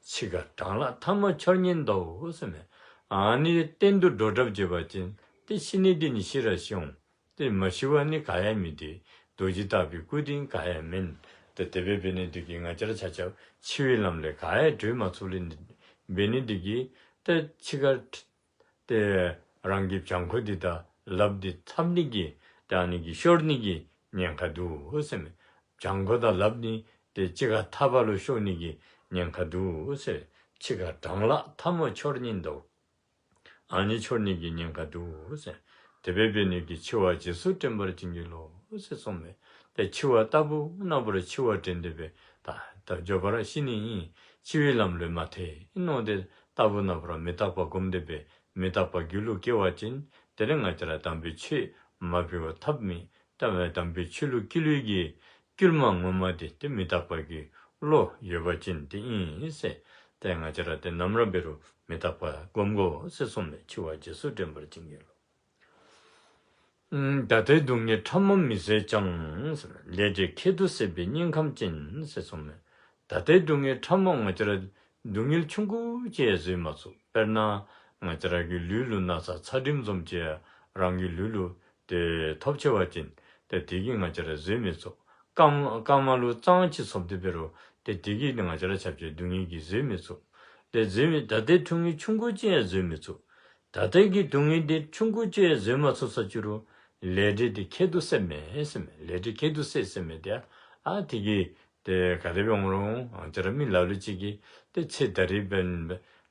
འཆི་ཁར་གྲང་ལྷགས་ཐ་མ་འཆོར་ཉིད་དོ་ཟེར་མས། ཨ་ནི་གཏན་དུ་འགྲོ་གྲབས་བྱེད་པ་ཅིན་ཏེ་ཤི་ནི་འདི་ནི་ཤི་ར་ཤི་འོང་། ཏེ་མ་ཤི་བ་ནི་ག་ཡང་མེད་དེ། རྡོ་རྗེ་ལྟ་བུའི་སྐུ་འདི་ག་ཡང་མེན། ཏེ་དེ་སྦེ་འབད་ནི་འདི་གིས་ང་བཅས་ར་ཆ་ཁྱབ་འཆི་བའི་ལམ་ལས་ག་ཡང་གྲོལ་མ་ཚུགས་ལས་འབད་ནི་འདི་གིས་ཏེ་འཆི་ཁར་ཏེ་རང་གི་བྱང་ཁོག་འདི་དང་ལགཔ་འདི་འཐབ་ནི་གི་ཏེ་ཨ་ནི་གི་ཤོར་ནི་གི་ཉེན་ཁ་འདུག་ཟེར་མས། བྱང་ཁོག་དང་ལགཔ་འདི་ཏེ་གཅིག་ཁར་འཐབ་པ་ལུ་ཤོར་ནི་གི་ཉེན་ཁ་འདུག་ཟེར། འཆི་ཁར་གྲང་ལྷགས་ཐ་མ་འཆོར་ཉིད་དོ། ཨ་ནི་འཆོར་ནི་གི་ཉེན་ཁ་འདུག་ཟེར། དེ་སྦེ་འབད་ནི་གིས་འཆི་བ་རྗེས་སུ་དྲན་པར་བྱིན་གྱིས་རློབས་ཟེར་གསུངས་མས། ཏེ་འཆི་བ་རྟག་བུ་ན་བུ་ར་འཆི་བ་དྲན་ཏེ་སྦེ་ད་ད་མགྱོགས་པ་ར་ཤི་ནི་ཨིན། འཆི་བའི་ལམ་ལས་མ་ཐལ་མནོ་སྟེ་རྟག་བུ་ན་བུ་ར་མི་རྟག་པ་བསྒོམ་སྟེ་སྦེ་མི་རྟག་པ་རྒྱུད་ལུ་སྐྱེ་བ་ཅིན་དེ་ལས་ང་བཅས་ར་དམ་པའི་ཆོས་མ་འབད་བར་ཐབས་མེད། དམ་པའི་ཆོས་ལུ་སྐྱེ་ལུས་ཀྱི་སྐྱེལ་མ་ངོ་མ་དེ་ཏེ་མི་རྟག་པ་གི་བློ་ཡོད་པ་ཅིན་དེ་ཨིན་ཟེར། ཏེ་ང་བཅས་ར་ཏེ་ནམ་ར་འབད་རུང་མི་རྟག་པ་བསྒོམ་དགོ་ཟེར་གསུངས་མས། འཆི་བ་རྗེས་སུ་དྲན་པར་བྱིན་གྱིས་རློབས། ད་ལྟའི་སྡུག་བསྔལ་ཕྲ་མོ་མི་བཟད་ཀྱང་། ལས་བྱས་ཁྱད་དུ་གསད་པའི་སྙིང་ཁམས་ཅན་ཟེར་གསུངས་མས། ད་ལྟའི་སྡུག་བསྔལ་ཕྲ་མོ་ང་བཅས་ར་སྡུག་བསྔལ་ཆུང་ཀུ་ཅིག་ཡང་བཟོད་མ་ཚུགས། དཔེར་ན་ང་བཅས་ར་གི་ལུས་ལུ་ན་ཚ་ཚ་གྲིམ་བཟུམ་ཅིག་རང་གི་ལུས་ལུ་ཏེ་ཐོབ་ཆེ་བ་ཅིན་ཏེ་དེ་གིས་ང་བཅས་ར་བཟོད་མི་ཚུགས། རྐངམ་རྐངམ་ལུ་རྩང་ཅིག་ཚུབ་སྟེ་འབད་རུང་ཏེ་དེ་གིས་ང་བཅས་ར་ཆ་ཁྱབ་སྡུག་བསྔལ་གྱིས་བཟོད་མི་ཚུགས། ཏེ་བཟོད་མི་ད་ལྟའི་སྡུག་བསྔལ་ཆུང་ཀུ་ཅིག་ཡང་བཟོད་མི་ཚུགས། ད་ལྟའི་གི་སྡུག་བསྔལ་འདི་ཆུང་ཀུ་ཅིག་ཡང་བཟོད་མ་ཚུགས་ས་ཅི་རུང་ལས་འབྲས་འདི་ཁྱད་དུ་གསད་མས་ཟེར་མས། ལས་འབྲས་ཁྱད་དུ་གསད་ཟེར་མི་འདི་ཨ་དེ་གིས་ཏེ་ག་དེ་སྦེ་འོང་རུང་ང་བཅས་ར་མི་ལ་ལུ་ཅིག་གིས་ཏེ་ཚེ་ད་རིས་འབད་ན་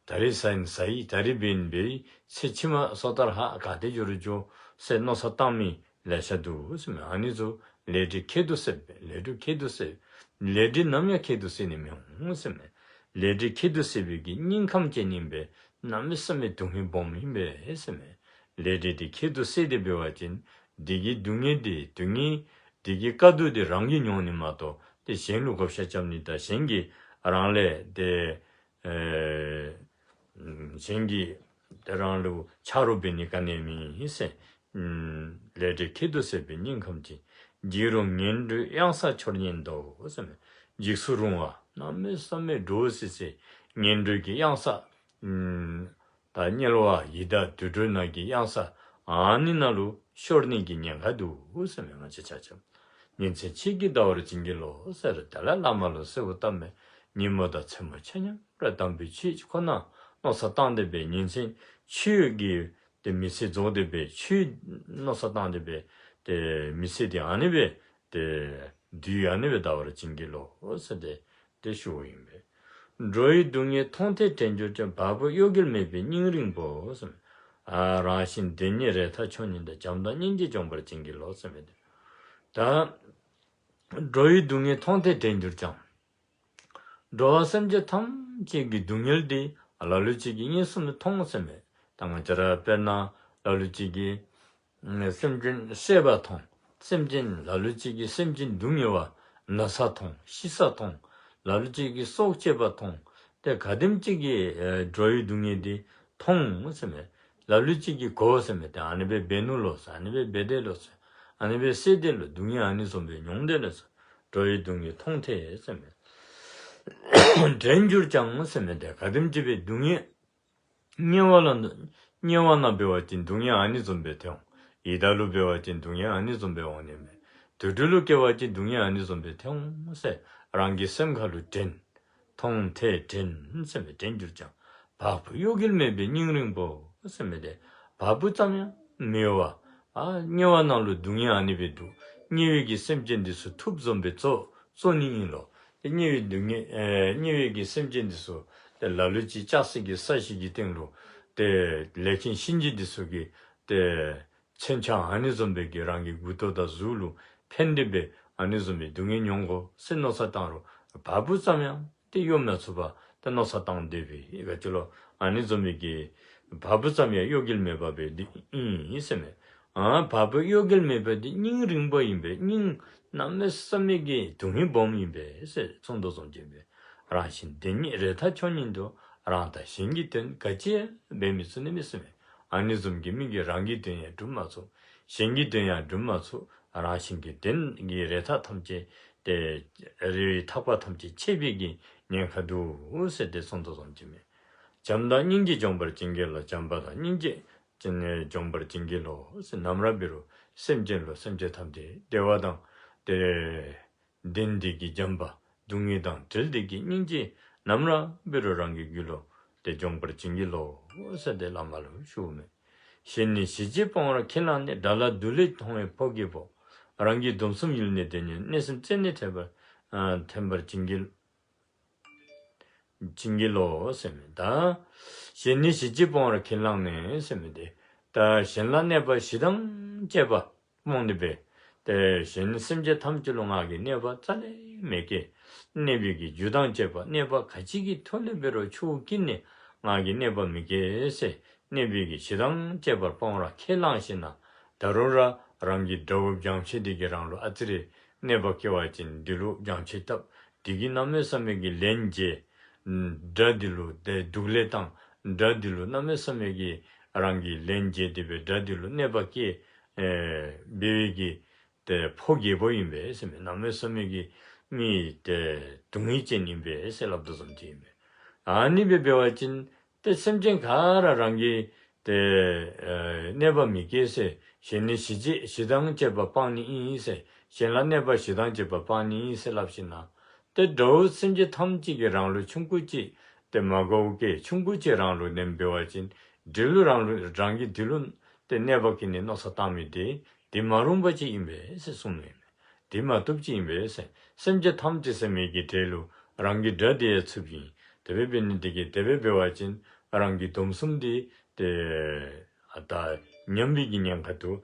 ད་རིས་ཟ་ཡི་ན་ཟ་ཡི། ད་རིས་འབད་ན་འབད་ཡི། ཚེ་ཕྱི་མ་སོ་ཐར་ཧ་ག་ཏེ་འགྱོ་རུང་འགྱོ་ཟེར་མནོ་བསམ་བཏང་མི་ལེ་ཤ་འདུག་ཟེར་མས། ཨ་ནི་ཚུ་ལས་འབྲས་ཁྱད་དུ་གསད་པས། ལས་འབྲས་ཁྱད་དུ་གསད། ལས་འབྲས་ནམ་ཡང་ཁྱད་དུ་གསད་ནི་མི་འོང་ཟེར་མས། ལས་འབྲས་ཁྱད་དུ་གསད་པའི་གི་སྙིང་ཁམས་ཅན་ཨིན་པས། གནམ་མེད་ས་མེད་སྡུག་བསྔལ་སྦོམ་ཨིན་པས་ཟེར་མས། ལས་འབྲས་འདི་ཁྱད་དུ་གསད་དེ་འབད་བ་ཅིན་འདི་གི་སྡུག་བསྔལ་འདི་སྡུག་བསྔལ་འདི་གི་དཀའ་སྡུག་འདི་རང་གིས་མྱོང་ནི་མ་གཏོགས་ཏེ་གཞན་ལུ་བགོ་བཤའ་རྐྱབ་ནི་དང་གཞན་གྱིས་རང་ལས་ཏེ་ཨེ་གཞན་གྱིས་ཏེ་རང་ལུ་ཆ་རོགས་འབད་ནི་ག་ནི་མེད་ཟེར། ལས་འབྲས་ཁྱད་དུ་གསད་པའི་སྙིང་ཁམས་ཅན། འཇིགས་རུང་ངན་འགྲོའི་གཡང་ས་འཁྱོར་ཉེན་འདུག་ཟེར་མས། འཇིགས་སུ་རུང་བ་གནམ་མེད་ས་མེད་འདྲོག་སི་སི་ངན་འགྲོའི་གི་གཡང་ས་ད་དམྱལ་བ་ཡི་དྭགས་དུད་འགྲོ་ནང་གི་གཡང་ས་ཨ་ནི་ནང་ལུ་ཤོར་ནི་གི་ཉེན་ཁ་འདུག་ཟེར་མས། ང་བཅས་ཆ་ཁྱབ་ཉིན་མཚན་གཅིག་གིས་འདའ་བར་བྱིན་གྱིས་རློབས་ཟེར་ཏེ་ལ་བླ་མ་ལུ་གསོལཝ་བཏབ་མས། ཉིན་མོ་དང་མཚན་མོ་ཆ་མཉམ་ར་དམ་པའི་ཆོས་ཁོ་ན་མནོ་བསམ་བཏང་སྟེ་སྦེ་ཉིན་མཚན་ཆོས་ཀྱི་ཏེ་མི་ཚེ་རྫོགས་ཏེ་སྦེ་ཆོས་མནོ་བསམ་བཏང་སྟེ་སྦེ་ཏེ་མི་ཚེ་འདི་ཨ་ནི་སྦེ་ཏེ་དུས་ཨ་ནི་སྦེ་འདའ་བར་བྱིན་གྱིས་རློབས་ཟེར་ཏེ་ཏེ་ཞུཝ་ཨིན་པས། འགྲོ་བའི་སྡུག་བསྔལ་མཐོང་ཐལ་དྲན་གྱུར་ཀྱང་། བ་སྤུ་གཡོ་འགུལ་མེད་པའི་སྙིང་རིང་པོ་ཟེར་མས། ཨ་རང་བཞིན་དེ་ཉིད་རེ་ཐག་ཆོད་ཉིད་དང་། བྱམས་དང་སྙིང་རྗེས་འཇོམས་པར་བྱིན་གྱིས་རློབས་ཟེར་མས། ཏེ་ད་འགྲོ་བའི་སྡུག་བསྔལ་མཐོང་ཐལ་དྲན་གྱུར་ཀྱང་། འགྲོ་བ་སེམས་ཅན་ཐམས་ཅད་ཀྱི་སྡུག་བསྔལ་འདི་ལ་ལུ་ཅིག་གིས་མངོན་སུམ་དུ་མཐོང་ཟེར་མས། ད་ང་བཅས་ར་དཔེར་ན་ལ་ལུ་ཅིག་གིས་སེམས་ཅན་བསད་པ་མཐོང་། སེམས་ཅན་ལ་ལུ་ཅིག་གིས་སེམས་ཅན་སྡུག་བསྔལ་བ་ན་ས་མཐོང་ཤི་ས་མཐོང་། ལ་ལུ་ཅིག་གིས་སྲོག་བཅད་པ་མཐོང་། ཏེ་ག་དེམ་ཅིག་གིས་འགྲོ་བའི་སྡུག་བསྔལ་འདི་མཐོང་ཟེར་མས། ལ་ལུ་ཅིག་གིས་གོ་ཟེར་མས། ཏེ་ཨ་ནི་སྦེ་འབད་ནུག་ལོ་ཟེར། ཨ་ནི་སྦེ་འབད་དེས་ལོ་ཟེར། ཨ་ནི་སྦེ་བསད་དེས་ལོ། སྡུག་བསྔལ་ཨ་ནི་བཟུམ་སྦེ་མྱོང་དེས་ལོ་ཟེར། འགྲོ་བའི་སྡུག་བསྔལ་མཐོང་ཐལ་ཟེར་མས། དྲན་གྱུར་ཀྱང་ཟེར་མས། ཏེ་ག་དེམ་ཅིག་སྦེ་སྡུག་བསྔལ་དམྱལ་བ་ལ་དམྱལ་བ་ནང་འབད་བ་ཅིན་སྡུག་བསྔལ་ཨ་ནི་བཟུམ་སྦེ་ཐོན་འོང་། ཡི་དྭགས་ལུ་འབད་བ་ཅིན་སྡུག་བསྔལ་ཨ་ནི་བཟུམ་སྦེ་འོང་ནི་མས། དུད་འགྲོ་ལུ་སྐྱེ་བ་ཅིན་སྡུག་བསྔལ་ཨ་ནི་བཟུམ་སྦེ་ཐོན་འོང་ཟེར་རང་གི་སེམས་ཁ་ལུ་དྲན། མཐོང་ཐལ་དྲན་ཟེར་མས། དྲན་གྱུར་ཀྱང་། བ་སྤུ་གཡོ་འགུལ་མེད་པའི་སྙིང་རིང་པོ་ཟེར་མས། ཏེ་བ་སྤུ་ཙམ་ཡང་མི་གཡོ་བར་ཨ་དམྱལ་བ་ནང་ལུ་སྡུག་བསྔལ་ཨ་ནི་སྦེ་འདུག། དམྱལ་བའི་གི་སེམས་ཅན་འདི་ཚུ་ཐུབ་བཟུམ་སྦེ་བཙོ་བཙོ་ནི་ཨིན་ལོ། ཏེ་དམྱལ་བའི་སྡུག་བསྔལ་ཨེ་དམྱལ་བའི་གི་སེམས་ཅན་འདི་ཚུ་ཏེ་ལ་ལུ་ཅིག་ལྕགས་སྲེག་གི་ས་གཞི་གི་སྟེང་ལུ་ཏེ་ལས་མཁན་གཤིན་རྗེ་འདི་ཚུ་གིས་ཏེ་མཚོན་ཆ་ཨ་ནི་བཟུམ་སྦེ་གིས་རང་གི་མགུ་ཏོ་དང་གཟུགས་ལུ་འཕེན་ཏེ་སྦེ་ཨ་ནི་བཟུམ་སྦེ་སྡུག་བསྔལ་མྱོང་དགོ་ཟེར་མནོ་བསམ་བཏང་རུང་བ་སྤུ་ཙམ་ཡང་ཏེ་གཡོ་མ་ཚུགས་པར་ཏེ་མནོ་བསམ་བཏང་སྡོད་པའི་ག་ཅི་ལོ། ཨ་ནི་བཟུམ་སྦེ་གིས་བ་སྤུ་ཙམ་ཡང་གཡོ་འགུལ་མེད་པ་སྦེ་འདི་ཨིན་ཟེར་མས། ཨ་བ་སྤུ་གཡོ་འགུལ་མེད་པ་འདི་སྙིང་རིང་པོ་ཨིན་པས། སྙིང་གནམ་མེད་ས་མེད་ཀྱི་སྡུག་བསྔལ་སྦོམ་ཨིན་པས་ཟེར་གསུངས་དོ་བཟུམ་ཅིག་ཨིན་པས། རང་བཞིན་དེ་ཉིད་རེ་ཐག་ཆོད་ཉིད་དུ། རང་དང་གཞན་གྱི་དོན་ག་ཅི་ཡང་འབད་མི་ཚུགས་ནི་མས་ཟེར་མས། ཨ་ནི་བཟུམ་གྱི་མི་གིས་རང་གི་དོན་ཡང་སྒྲུབ་མ་ཚུགས། གཞན་གྱི་དོན་ཡང་སྒྲུབ་མ་ཚུགས། རང་བཞིན་གྱི་དོན་གྱི་རེ་ཐག་ཐམས་ཅད་ཏེ་རེ་བའི་ཐག་པ་ཐམས་ཅད་ཆད་པའི་གི་ཉེན་ཁ་འདུག་ཟེར་ཏེ་གསུངས་དོ་བཟུམ་ཅིག་ཨིན་མས། བྱམས་དང་སྙིང་རྗེས་འཇོམས་པར་བྱིན་གྱིས་རློབས། བྱམས་པ་དང་སྙིང་རྗེས་ཅན་ནི་འཇོམས་པར་བྱིན་གྱིས་རློབས་ཟེར། ནམ་ར་འབད་རུང་སེམས་ཅན་ལུ་སེམས་ཅན་ཐམས་ཅད་བདེ་བ་དང་ཏེ་ལྡན་ཏེ་གི་བྱམས་པ། སྡུག་བསྔལ་དང་བྲལ་ཏེ་གི་སྙིང་རྗེ་ནམ་ར་འབད་རུང་རང་གི་རྒྱུད་ལུ་ཏེ་འཇོམས་པར་བྱིན་གྱིས་རློབས་ཟེར་ཏེ་བླ་མ་ལུ་ཞུཝ་མས། གཞན་ནི་ཞི་བྱེད་སྤོང་བར་ཁས་བླངས་ནས། དགྲ་ལ་སྡུག་ལས་མཐོང་བའི་ཕོ་རྒོད་པོ། རང་གི་སྡོམ་གསུམ་ཡུལ་ནས་འདོར་ནས། གནོད་སེམས་རྩད་ནས་ཐལ་བར་ཨ་ཐལ་བར་བྱིན་གྱིས་བྱིན་གྱིས་རློབས་ཟེར་མས། ད་གཞན་ནི་ཞི་བྱེད་སྤོང་བར་ཁས་བླངས་ནས་ཟེར་མི་འདི་ད་གཞན་ལ་གནོད་པ་ཞི་དང་བཅས་པ་སྤོང་ནི་སྦེ་ཏེ་གཞན་སེམས་ཅན་ཐམས་ཅད་ལུ་ང་གིས་གནོད་པ་རྩ་ལས་མི་བཀལ། གནོད་པའི་གི་རྒྱུ་དང་བཅས་པ་གནོད་པ་ག་ཅི་གི་ཐོག་ལས་འབད་རུང་ཆུ་བོ་ཀུན་ནས་ང་གིས་གནོད་པ་མི་བཀལ་ཟེར་གནོད་པའི་གི་ཞི་དང་བཅས་པར་སྤོང་བར་ཁས་བླངས་ཞིནམ་ལས་ད་རུང་ར་རང་གི་དགྲ་བོ་བྱང་ཆེ་འདི་གིས་རང་ལུ་ཨ་ཙི་རེ་གནོད་པ་བཀལ་བ་ཅིན་འདི་ལུ་བྱང་ཆེ་བཏབ། འདི་གིས་གནམ་མེད་ས་མེད་ཀྱི་ལན་འཇལ། དགྲ་འདི་ལུ་ཏེ་སྡུག་ལས་བཏང་། དགྲ་འདི་ལུ་གནམ་མེད་ས་མེད་ཀྱི་རང་གིས་ལན་འཇལ་ཏེ་སྦེ་དགྲ་འདི་ལུ་གནོད་པ་བཀལ་ཨེ་འབད་བའི་གི་ཏེ་ཕོ་རྒོད་པོ་ཨིན་པས་ཟེར་མས། གནམ་མེད་ས་མེད་ཀྱི་མི་ཏེ་སྡུག་བསྔལ་ཅན་ཨིན་པས་ཟེར་སླབ་དོ་བཟུམ་ཅིག་ཨིན་པས། ཨ་ནི་སྦེ་འབད་བ་ཅིན་ཏེ་སེམས་ཅན་ག་ར་རང་གིས་ཏེ་ཨེ་གནོད་པ་མི་བཀལ་ཟེར། གཞན་ནི་ཞི་བྱེད་ཞི་དང་བཅས་པ་སྤང་ནི་ཨིན་ཟེར། གཞན་ལ་གནོད་པ་ཞི་དང་བཅས་པ་སྤང་ནི་ཨིན་ཟེར་སླབ་ཞིནམ་ལས་ཏེ་དགྲ་བོ་སེམས་ཅན་ཐམས་ཅད་ཀྱིས་རང་ལུ་ཆུང་ཀུ་ཅིག་ ཏེ་མ་དགའཝ་སྐྱེ་ཆུང་ཀུ་ཅིག་རང་ལུ་ནེམ་འབད་བ་ཅིན་དེ་ལུ་རང་ལུ་རང་གིས་དེ་ལུ་ཏེ་གནོད་པ་བཀལ་ནི་མནོ་བསམ་བཏང་མི་དེ་དེ་མ་རུང་བ་ཅིག་ཨིན་པས་ཟེར་གསུངས་ནུག། དེ་མ་བཏུབ་ཅིག་ཨིན་པས་ཟེར། སེམས་ཅན་ཐམས་ཅད་ཟེར་མི་གི་གྲས་ལུ་རང་གི་དགྲ་དེ་ཡང་ཚུདཔ་ཨིན། དེ་སྦེ་འབད་ནི་དེ་གིས་དེ་སྦེ་འབད་བ་ཅིན་རང་གི་སྡོམ་གསུམ་དེ་ཏེ་ཨ་ད་ཉམས་པའི་གི་ཉེན་ཁ་འདུག།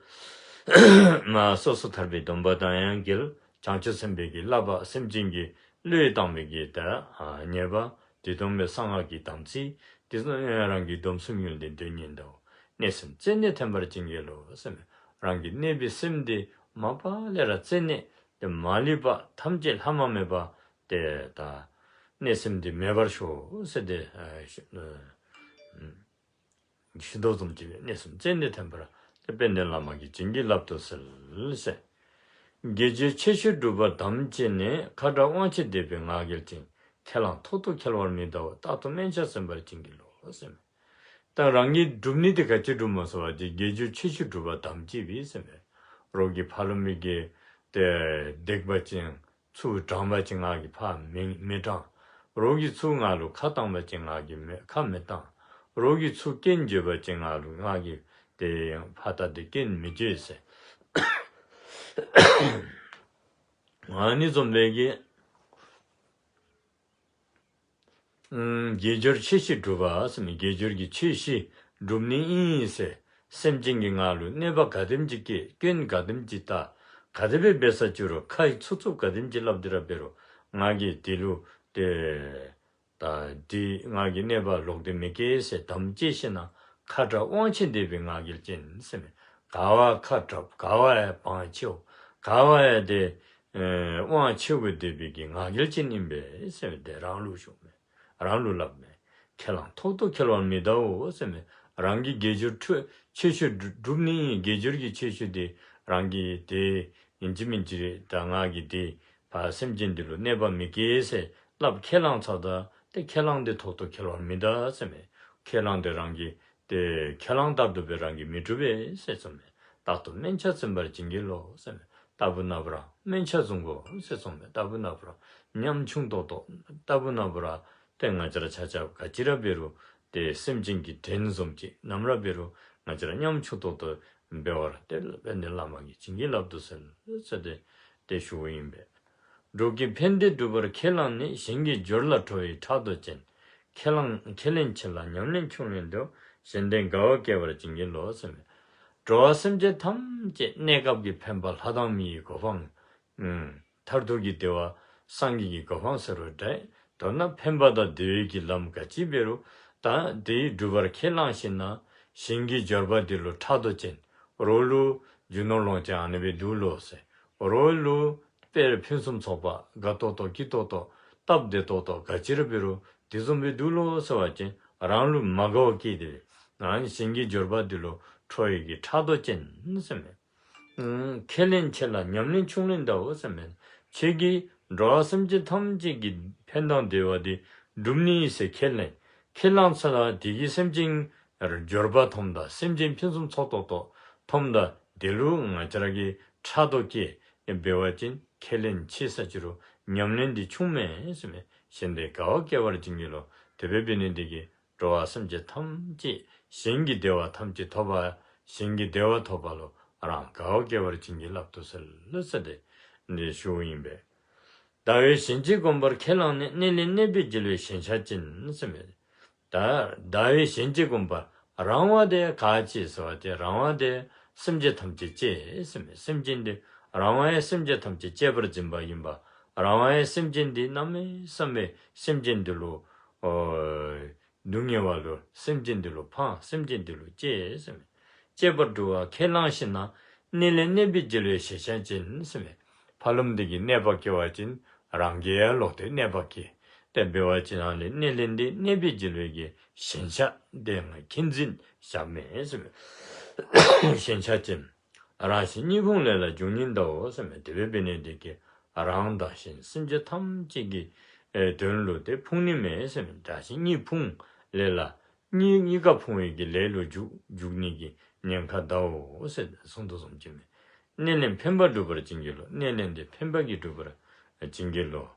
མ་སོ་སོ་ཐར་པའི་སྡོམ་པ་དང་ཡང་འགལ། བྱང་ཆུབ་སེམས་དཔའི་གི་བསླབ་པ་སེམས་ཅན་གྱི་བློས་བཏང་བའི་གི་ད་ཨ་ཉེས་པ། དེ་དང་མ་གསང་སྔགས་ཀྱི་དམ་ཚིག། དེ་དང་རང་གི་སྡོམ་གསུམ་ཡོན་ཏན་དོན་གཉེར་དང་། གནོད་སེམས་རྩད་ནས་ཐོན་པར་བྱིན་གྱིས་རློབས་ཟེར་མས། རང་གི་གནོད་པའི་སེམས་དེ་མ་པ་ལས་ར་རྩད་ནས་ཏེ་མ་ལུས་པ་ཐམས་ཅད་ལྷག་མ་མེད་པ་ཏེ་ད་གནོད་སེམས་དེ་མེད་པར་ཤོག་ཟེར་ཏེ་ཨ་ཤི་ཨ་ཤི་དོ་བཟུམ་ཅིག་སྦེ་གནོད་སེམས་རྩད་ནས་ཐོན་པར་ཏེ་དཔལ་ལྡན་བླ་མ་གིས་བྱིན་གྱིས་བརླབ་ཏུ་གསོལ་ཟེར། དགེ་སྦྱོར་ཆེ་ཆུང་སྒྲུབ་པར་དམ་བཅས་ནས། ཁ་དྲག་དབང་ཆེན་སྡེ་པའི་ངག་འཁྱལ་ཅན། ཁས་བླངས་ཐོག་ཏུ་འཁྱོལ་བར་མི་གདའོ། རྟག་ཏུ་དམན་ཆ་བརྩོན་པར་བྱིན་གྱིས་རློབས་ཟེར་མས། ད་རང་གིས་སྒྲུབ་ནི་དེ་ག་ཅི་སྒྲུབ་སྨོ་ཟེར་བ་ཅིན་དགེ་སྦྱོར་ཆེ་ཆུང་སྒྲུབ་པར་དམ་བཅས་པས་ཟེར་མས། རོགས་ཀྱི་ཕ་ལུ་མི་གི་ཏེ་སྡིག་པ་ཅིན་ཚུར་དྲང་པ་ཅིན་ང་གིས་ཕར་མི་མི་དྲང་། རོགས་ཀྱིས་ཚུར་ང་ལུ་ཁ་བཏང་པ་ཅིན་ང་གིས་མི་ཁ་མི་བཏང་། རོགས་ཀྱིས་ཚུར་སྐྱོན་བརྗོད་པ་ཅིན་ང་ལུ་ང་གིས་ཏེ་ཡང་ཕར་ད་ཏེ་སྐྱོན་མི་བརྗོད་ཟེར། ཨ་ནི་བཟུམ་སྦེ་གི་ཨམ་དགེ་སྦྱོར་ཆེ་བཞི་སྒྲུབ་པ་ཟེར་མི་དགེ་སྦྱོར་གྱི་ཆེ་བཞི་སྒྲུབ་ནི་ཨིན་ཟེར། སེམས་ཅན་གྱིས་ང་ལུ་གནོད་པ་ག་དེམ་ཅིག་བཀལ་སྐྱོན་ག་དེམ་ཅིག་བཏགས་ག་དེ་སྦེ་འབད་ས་ཅི་རུང་ཁ་ཡི་ཚུབ་ཚུབ་ག་དེམ་ཅིག་སླབ་སྟེ་ར་འབད་རུང་ང་གིས་དེ་ལུ་ཏེ་ད་འདི་ང་གིས་གནོད་པ་ལོག་སྟེ་མི་བཀལ་ཟེར་དམ་བཅས་ཞིནམ་ལས་ཁ་དྲག་དབང་ཆེན་སྡེ་པའི་ངག་འཁྱལ་ཅན་ཟེར་མས། ག་བ་ཁ་དྲག་ག་བ་ཡང་དབང་ཆེཝ་ག་བ་ཡང་ཏེ་ཨེ་དབང་ཆེ་བའི་སྡེ་པའི་གི་ངག་འཁྱལ་ཅན་ཨིན་པས་ཟེར་མས། ཏེ་རང་ལུ་ཞུཝ་མས། རང་ལུ་སླབ་མས། ཁས་བླངས་ཐོག་ཏུ་འཁྱོལ་བར་མི་གདའོ་ཟེར་མས། རང་གིས་དགེ་སྦྱོར་ཆེ་ཆེ་ཤོས་སྒྲུབ་ནི་ཨིན། དགེ་སྦྱོར་གྱི་ཆེ་ཤོས་དེ་རང་གིས་ཏེ་ཨིན་ཅི་མིན་ཅི་རེ་ད་ང་གིས་ཏེ་ཕར་སེམས་ཅན་འདི་ལུ་གནོད་པ་མི་བཀལ་ཟེར་སླབ་ཁས་བླངས་ཚརཝ་ད་ཏེ་ཁས་བླངས་དེ་ཐོག་ཏུ་འཁྱོལ་བར་མི་གདའ་ཟེར་མས། ཁས་བླངས་དེ་རང་གིས་ཏེ་ཁས་བླངས་ལྟར་དུ་སྦེ་རང་གིས་མི་སྒྲུབ་པས་ཟེར་གསུངས་མས། རྟག་ཏུ་དམན་ཆ་བརྩོན་པར་བྱིན་གྱིས་རློབས་ཟེར་མས། རྟག་བུ་ན་བུ་ར་དམན་ཆ་བཟུང་དགོ་ཟེར་གསུངས་མས། རྟག་བུ་ན་བུ་ར་ཉམ་ཆུང་ཏོག་ཏོ་རྟག་བུ་ན་བུ་ར་ཏེ་ང་བཅས་ར་ཆ་ཁྱབ་ག་ཅི་ར་འབད་རུང་ཏེ་སེམས་ཅན་གྱི་བྲན་བཟུམ་ཅིག་ནམ་ར་འབད་རུང་ང་བཅས་ར་ཉམ་ཆུང་ཏོག་ཏོ་འབད་བར་ཏེ་དཔལ་ལྡན་བླ་མ་གིས་བྱིན་གྱིས་བརླབ་ཏུ་གསོལ་ཟེར་ཏེ་ཏེ་ཞུཝ་ཨིན་པས། འགྲོ་ཀུན་ཕན་བདེ་སྒྲུབ་པར་ཁས་བླངས་ནས། གཞན་གྱི་སྦྱོར་ལ་ཁྲོ་བའི་ཕྲག་དོག་ཅན། ཁས་བླངས་ཁས་ལེན་ཆེ་ལ་ཉམས་ལེན་ཆུང་ལས་འདའོ། གཞན་དོན་དགའ་བ་བསྐྱེད་པར་བྱིན་གྱིས་རློབས་ཟེར་མས། འགྲོ་བ་སེམས་ཅན་ཐམས་ཅད་གནས་སྐབས་ཀྱི་ཕན་པ་ལྷ་དང་མིའི་གོ་འཕང་། ཨུམ། མཐར་ཐུག་གི་བདེ་བ་སངས་རྒྱས་ཀྱི་གོ་འཕང་ཟེར་རུང་འདྲ། མདོར་ན་ཕན་པ་དང་བདེ་བའི་གི་ལམ་ག་ཅི་འབད་རུང་ད་དེ་སྒྲུབ་པར་ཁས་བླངས་ཞིནམ་ལས་གཞན་གྱི་སྦྱོར་བ་དེ་ལུ་ཕྲག་དོག་ཅན། རོགས་ལུ་རྒྱུ་ནོར་ལོངས་སྤྱོད་ཨ་ནི་སྦེ་འདུག་ལོ་ཟེར། རོགས་ལུ་དཔལ་ཕུན་སུམ་ཚོགས་པ་དགའ་ཏོག་ཏོ་སྐྱིད་ཏོག་ཏོ་སྟབས་བདེ་ཏོག་ཏོ་ག་ཅི་ར་འབད་རུང་དེ་བཟུམ་སྦེ་འདུག་ལོ་ཟེར་བ་ཅིན་རང་ལུ་མ་དགའ་བ་སྐྱེས་ཏེ་ནང་གཞན་གྱི་སྦྱོར་བ་དེ་ལུ་ཁྲོ་བའི་གི་ཕྲག་དོག་ཅན་ཟེར་མས། ཨུམ། ཁས་ལེན་ཆེ་ལ་ཉམས་ལེན་ཆུང་ལས་འདའོ་ཟེར་མས། ཁྱེད་ཀྱིས་འགྲོ་བ་སེམས་ཅན་ཐམས་ཅད་ཀྱི་ཕན་དང་བདེ་བ་དེ་སྒྲུབ་ནི་ཨིན་ཟེར་ཁས་ལེན་ཁས་བླངས་ཚར་ད་དེ་གིས་སེམས་ཅན་སྦྱོར་བ་མཐོངམ་ད་སེམས་ཅན་ཕུན་སུམ་ཚོགས་ཏོག་ཏོ་མཐོངམ་ད་དེ་ལུ་ང་བཅས་ར་གིས་ཕྲག་དོག་སྐྱེ་འབད་བ་ཅིན་ཁས་ལེན་ཆེ་ས་ཅི་རུང་ཉམས་ལེན་དེ་ཆུང་མས་ཟེར་མས། གཞན་དོན་དགའ་བ་བསྐྱེད་པར་བྱིན་གྱིས་རློབས། དེ་སྦེ་འབད་ནི་དེ་གིས་འགྲོ་བ་སེམས་ཅན་ཐམས་ཅད་གཞན་གྱི་བདེ་བ་ཐམས་ཅད་ཐོབ་པ། གཞན་གྱི་བདེ་བ་ཐོབ་པ་ལུ་རང་དགའ་བ་བསྐྱེད་པར་བྱིན་གྱིས་བརླབ་ཏུ་གསོལ་ཟེར་ཏེ་འདི་ཞུཝ་ཨིན་པས། ཟླ་བས་གཞན་གཅེས་བསྒོམ་པར་ཁས་བླངས་ནས། གནས་ལས་གནོད་པའི་རྒྱལ་བའི་ཞེན་ཆགས་ཅན་ཟེར་མས། ད་ཟླ་བས་གཞན་གཅེས་བསྒོམ་པ་རང་དབང་དེ་ག་ཅི་ཟེར་བ་དེ་རང་དབང་དེ་སེམས་ཅན་ཐམས་ཅད་གཅེས་ཟེར་མས། སེམས་ཅན་དེ་རང་དབང་ཡང་སེམས་ཅན་ཐམས་ཅད་གཅེས་པར་འཛིན་པ་ཨིན་པ། རང་དབང་ཡང་སེམས་ཅན་དེ་གནམ་མེད་ས་མེད་སེམས་ཅན་དེ་ལུ་ཨོ་སྡུག་བསྔལ་བ་ལུ་སེམས་ཅན་དེ་ལུ་ཕངས། སེམས་ཅན་དེ་ལུ་གཅེས་ཟེར་མས། གཅེས་པར་སྒྲུབ་པར་ཁས་བླངས་ཞིནམ་ལས་གནས་ལས་གནོད་པའི་རྒྱལ་བའི་ཞེན་ཆགས་ཅན་ཟེར་མས། ཕ་ལུམ་དེ་གིས་གནོད་པ་བཀལ་བ་ཅིན་རང་གིས་ཡང་ལོག་སྟེ་གནོད་པ་བཀལ། དེ་འབད་བ་ཅིན་ཨ་ནི་གནས་ལས་འདི་གནོད་པའི་རྒྱལ་བའི་གི་ཞེན་ཆགས་དེ་ང་ཁྱིམ་འཛིན་བཞག་མས་ཟེར་མས། ཞེན་ཆགས་ཅན། རང་གཞན་གཉིས་ཕུང་ལས་ལ་འཇུག་ཉིད་འདའོ་ཟེར་མས། དེ་སྦེ་འབད་ནི་དེ་གིས་རང་དང་གཞན་སེམས་ཅན་ཐམས་ཅད་ཀྱི་ཨེ་དོན་ལུ་དེ་ཕུང་ནི་མེད་ཟེར་མས། རང་གཞན་གཉིས་ཕུང་ལས་ལ་གཉིས་གཉིས་ཀ་ཕུང་བའི་གི་ལས་ལུ་འཇུག་འཇུག་ནི་གི་ཉེན་ཁ་འདའོ་ཟེར་གསུངས་དོ་བཟུམ་ཅིག་མས། གནས་ལས་ཕན་པ་སྒྲུབ་པར་བྱིན་གྱིས་རློབས། གནས་ལས་འདི་ཕན་པ་གི་སྒྲུབ་པར་བྱིན་གྱིས་རློབས།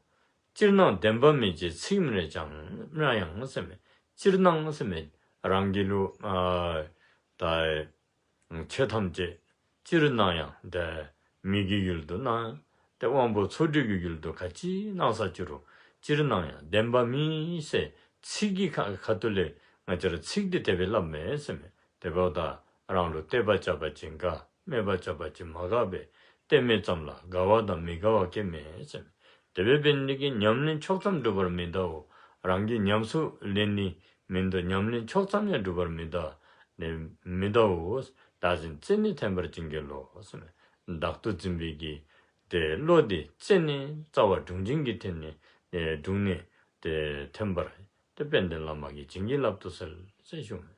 ཅིར་སྣང་བདེན་པ་མིན་ཅེས་ཚིག་སྨྲས་ཀྱང་སྨྲ་ཡང་ཟེར་མས། ཅིར་སྣང་ཟེར་མས། རང་གི་ལུ་ཨ་ད་ཆོས་ཐམས་ཅད་ཅིར་སྣང་ཡང་། ཏེ་མི་གི་ཡུལ་དུ་སྣང་། ཏེ་དབང་པོ་ཚོགས་དྲུག་གི་ཡུལ་དུ་ག་ཅི་སྣང་ས་ཅི་རུང་ཅིར་སྣང་ཡང་བདེན་པ་མིན་ཟེར་ཚིག་གི་ཁ་ཁ་ཐུག་ལས་ང་བཅས་ར་ཚིག་འདི་དེ་སྦེ་སླབ་མས་ཟེར་མས། དེ་འབདཝ་ད་རང་ལུ་གཏད་པ་རྐྱབ་པ་ཅིན་དགའ། སྨད་པ་རྐྱབ་པ་ཅིན་མ་དགའ་བས། གཏད་མི་ཙམ་ལ་དགའ་བ་དང་མི་དགའ་བ་སྐྱེ་མས་ཟེར་མས། དེ་སྦེ་འབད་ནི་དེ་གིས་ཉམས་ལེན་ཕྱོགས་ཙམ་སྒྲུབ་པར་མི་གདའོ། རང་གིས་ཉམས་སུ་ལེན་ནི་མིན་འདུག། ཉམས་ལེན་ཕྱོགས་ཙམ་ཡང་སྒྲུབ་པར་མི་གདའ། ནི་མི་གདའོ། བདག་འཛིན་རྩད་ནས་འཐེན་པར་བྱིན་གྱིས་རློབས་ཟེར་མས། བདག་ཏུ་འཛིན་པའི་གི་ཏེ་བློ་དེ་རྩད་ནས་རྩ་བ་དྲུང་འཛིན་གྱིས་འཐེན་ནས་ཨེ་དྲུང་ནས་ཏེ་འཐེན་པར་ཏེ་དཔལ་ལྡན་བླ་མ་གིས་བྱིན་གྱིས་བརླབ་ཏུ་གསོལ་ཟེར་ཞུ་མས།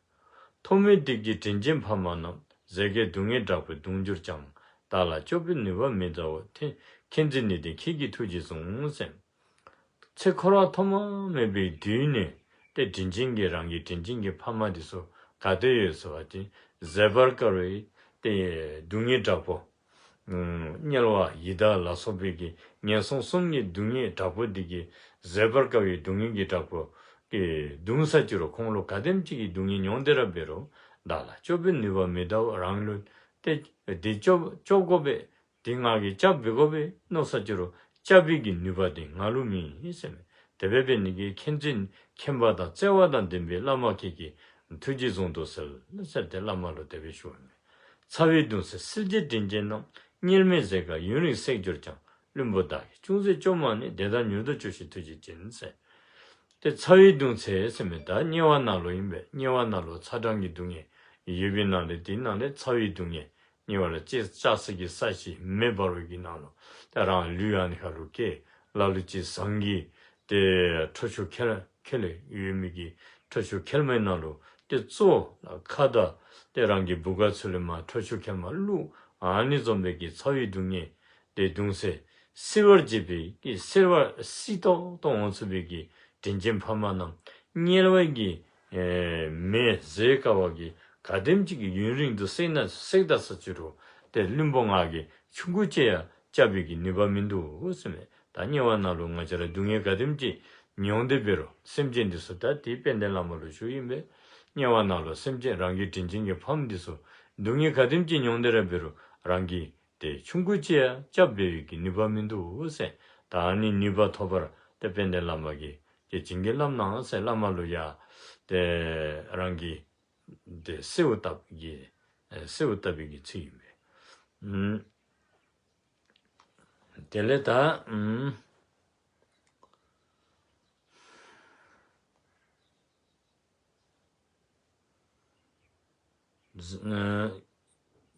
ཐོག་མེད་སྡིག་གི་དྲིན་ཅན་ཕ་མ་རྣམས། ཟས་གོས་སྡུག་བསྔལ་དྲག་པོས་གདུང་གྱུར་ཀྱང་། བདག་ལ་སྐྱོབ་པའི་ནུས་པ་མི་གདའོ། ཏེ་མཁྱེན་བརྩེ་ནུས་ལྡན་ཁྱེད་ཀྱི་ཐུགས་རྗེས་བཟུང་ཟེར། ཚེ་འཁོར་བ་ཐོག་མ་མེད་པའི་དུས་ནས་ཏེ་དྲིན་ཅན་གྱི་རང་གི་དྲིན་ཅན་གྱི་ཕ་མ་འདི་ཚུ་ག་ཏེ་ཡོད་ཟེར་བ་ཅིན་བཟོད་པར་དཀའ་བའི་ཏེ་སྡུག་བསྔལ་དྲག་པོ་དམྱལ་བ་ཡི་དྭགས་ལ་སོགས་པའི་གི་ངན་སོང་གསུམ་གྱི་སྡུག་བསྔལ་དྲག་པོ་འདི་གིས་བཟོད་པར་དཀའ་བའི་སྡུག་བསྔལ་གྱི་དྲག་པོ་གིས་གདུང་ས་ཅི་རུང་ཁོང་ལུ་ག་དེམ་ཅིག་གི་སྡུག་བསྔལ་མྱོང་སྟེ་ར་འབད་རུང་བདག་ལ་སྐྱོབ་པའི་ནུས་པ་མི་གདའོ། རང་ལུ་ཏེ་འདི་སྐྱོབ་སྐྱོབ་དགོ་པས། འདི་ང་གིས་སྐྱབས་འབད་དགོ་པས་མནོ་ས་ཅི་རུང་སྐྱབས་པའི་གི་ནུས་པ་འདི་ང་ལུ་མེད་ཟེར་མས། དེ་སྦེ་འབད་ནི་གིས་མཁྱེན་བརྩེ་མཁྱེན་པ་དང་བརྩེ་བ་དང་ལྡན་པའི་བླ་མ་ཁྱེད་ཀྱི་ཐུགས་རྗེས་བཟུང་དུ་གསོལ་ཟེར་ཏེ་བླ་མ་ལུ་དེ་སྦེ་ཞུ་བ་མས། ཚ་བའི་གདུང་སེལ་བསིལ་བྱེད་དྲིན་ཅན་རྣམས། དམྱལ་མེ་བཟོད་དཀའ་ཡུན་རིང་བསྲེག་གྱུར་ཀྱང་། བླུན་པོ་བདག་གིས་ཅུང་ཟད་སྐྱོབ་མ་ནུས། དེ་དག་མྱུར་དུ་སྐྱོབས་ཤིག་ཐུགས་རྗེ་ཅན་ཟེར། ཏེ་ཚ་བའི་གདུང་སེལ་ཟེར་མི་ད་དམྱལ་བ་ནང་ལུ་ཨིན་པས། དམྱལ་བ་ནང་ལུ་ཚ་གྲང་གི་སྡུག་བསྔལ་ཡོད་པའི་ནང་ལས་དེའི་ནང་ལས་ཚ་བའི་སྡུག་བསྔལ། དམྱལ་བ་ལུ་ལྕགས་ལྕགས་སྲེག་གི་ས་གཞི་མེ་འབར་བའི་གི་ནང་ལུ་ཏེ་རང་ལུས་ཨ་ནི་ཁ་ལུ་བཀལ། ལ་ལུ་ཅིག་ཟངས་ཀྱི་ཏེ་ཁྲོ་ཆུ་ཁྱེར་ཁྱེར་ཡོད་མི་གི་ཁྲོ་ཆུ་ཁྱེར་མའི་ནང་ལུ་ཏེ་བཙོ། ཁ་དང་ཏེ་རང་གི་བུ་ག་ཚུ་ལས་མར་ཁྲོ་ཆུ་ཁྱེར་མ་བླུག། ཨ་ནི་བཟུམ་སྦེ་གི་ཚ་བའི་སྡུག་བསྔལ་ཏེ་གདུང་སེལ་བསིལ་བར་བྱེད་པའི་གི་བསིལ་བ་བསིལ་ཏོག་ཏོ་འོང་ཚུགས་པའི་གི་དྲིན་ཅན་ཕ་མ་རྣམས་དམྱལ་བའི་གི་ཨེ་མེ་བཟོད་དཀའ་བ་གིས་ག་དེམ་ཅིག་གི་ཡུན་རིང་དུ་བསྲེགས་ན་བསྲེགས་ད་ས་ཅི་རུང་ཏེ་བླུན་པོ་ང་གིས་ཆུང་ཀུ་ཅིག་ཡང་སྐྱབས་པའི་གི་ནུས་པ་མིན་འདུག་ཟེར་མས། ད་དམྱལ་བ་ནང་ལུ་ང་བཅས་ར་སྡུག་བསྔལ་ག་དེམ་ཅིག་མྱོང་སྟེ་འབད་རུང་སེམས་ཅན་འདི་ཚུ་ད་ཏེ་དཔལ་ལྡན་བླ་མ་ལུ་ཞུཝ་ཨིན་པས། དམྱལ་བ་ནང་ལུ་སེམས་ཅན་རང་གི་དྲིན་ཅན་གྱི་ཕམ་འདི་ཚུ་སྡུག་བསྔལ་ག་དེམ་ཅིག་མྱོང་སྟེ་ར་འབད་རུང་རང་གིས་ཏེ་ཆུང་ཀུ་ཅིག་ཡང་སྐྱབས་འབད་བའི་གི་ནུས་པ་མིན་འདུག་ཟེར། ད་ཨ་ནི་ནུས་པ་ཐོབ་པར་ཏེ་དཔལ་ལྡན་བླ་མ་གིས་ཏེ་བྱིན་གྱིས་བརླབ་གནང་ཟེར་བླ་མ་ལུ་ཡང་ཏེ་རང་གིས་ཏེ་གསོལཝ་བཏབ་ཀྱི་ཨེ་གསོལཝ་བཏབ་པའི་གི་ཚིག་ཨིན་པས། ཨུམ། དེ་ལས་ད་ཨུམ།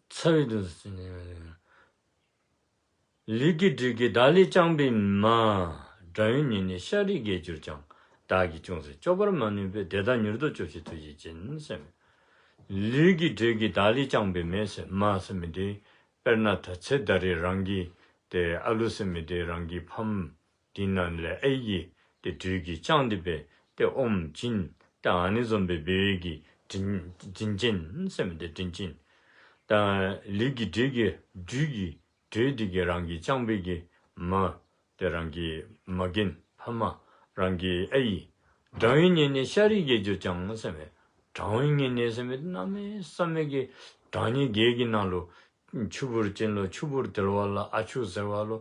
ཚ་བའི་གདུང་སེལ་ནི། ལུས་ཀྱི་སྦྲུལ་གྱིས་བདག་ལུས་བཅངས་པའི་མ། དགྲ་ཡི་ཉེ་གནས་ཤ་རུས་རྒས་གྱུར་ཀྱང་། བདག་གིས་ཅུང་ཟད་སྐྱོབ་པར་མ་ནུས་པས། དེ་དག་མྱུར་དུ་སྐྱོབས་ཤིག་ཐུགས་རྗེ་ཅན་ཟེར་མས། ལུས་ཀྱི་སྦྲུལ་གྱིས་བདག་ལུས་བཅངས་པའི་མ་ཟེར་མ་ཟེར་མི་འདི་དཔེར་ན་ད་ཚེ་ད་རེས་རང་གི་ཏེ་ཨ་ལུ་ཟེར་མི་འདི་རང་གི་ཕམ་འདི་ནང་ལས་ཨའི་གི་ཏེ་སྦྲུལ་གྱིས་བཅངས་ཏེ་སྦེ་ཏེ་ཨོམ་བྱིན། ཏེ་ཨ་ནི་བཟུམ་སྦེ་འབད་བའི་གི་དྲིན་དྲིན་ཅན་ཟེར་མི་འདི་དྲིན་ཅན། ད་ལུས་ཀྱི་སྦྲུལ་གྱིས་སྦྲུལ་གྱི་སྦྲུལ་འདི་གིས་རང་གིས་བཅངས་པའི་གི་མ། ཏེ་རང་གི་མ་རྒན་ཕ་མ་རང་གི་ཨའི། དགྲ་ཡི་ཉེ་གནས་ཤ་རུས་རྒས་གྱུར་ཀྱང་ཟེར་མས། དགྲ་ཡི་ཉེ་གནས་ཟེར་མི་གནམ་མེད་ས་མེད་ཀྱི་དྲང་ནི་རྒས་ཀྱི་ནང་ལུ་ཆུ་བུར་ཅན་ལུ་ཆུ་བུར་དལ་བ་ལ་ཨ་ཆུ་ཟེར་བ་ལུ་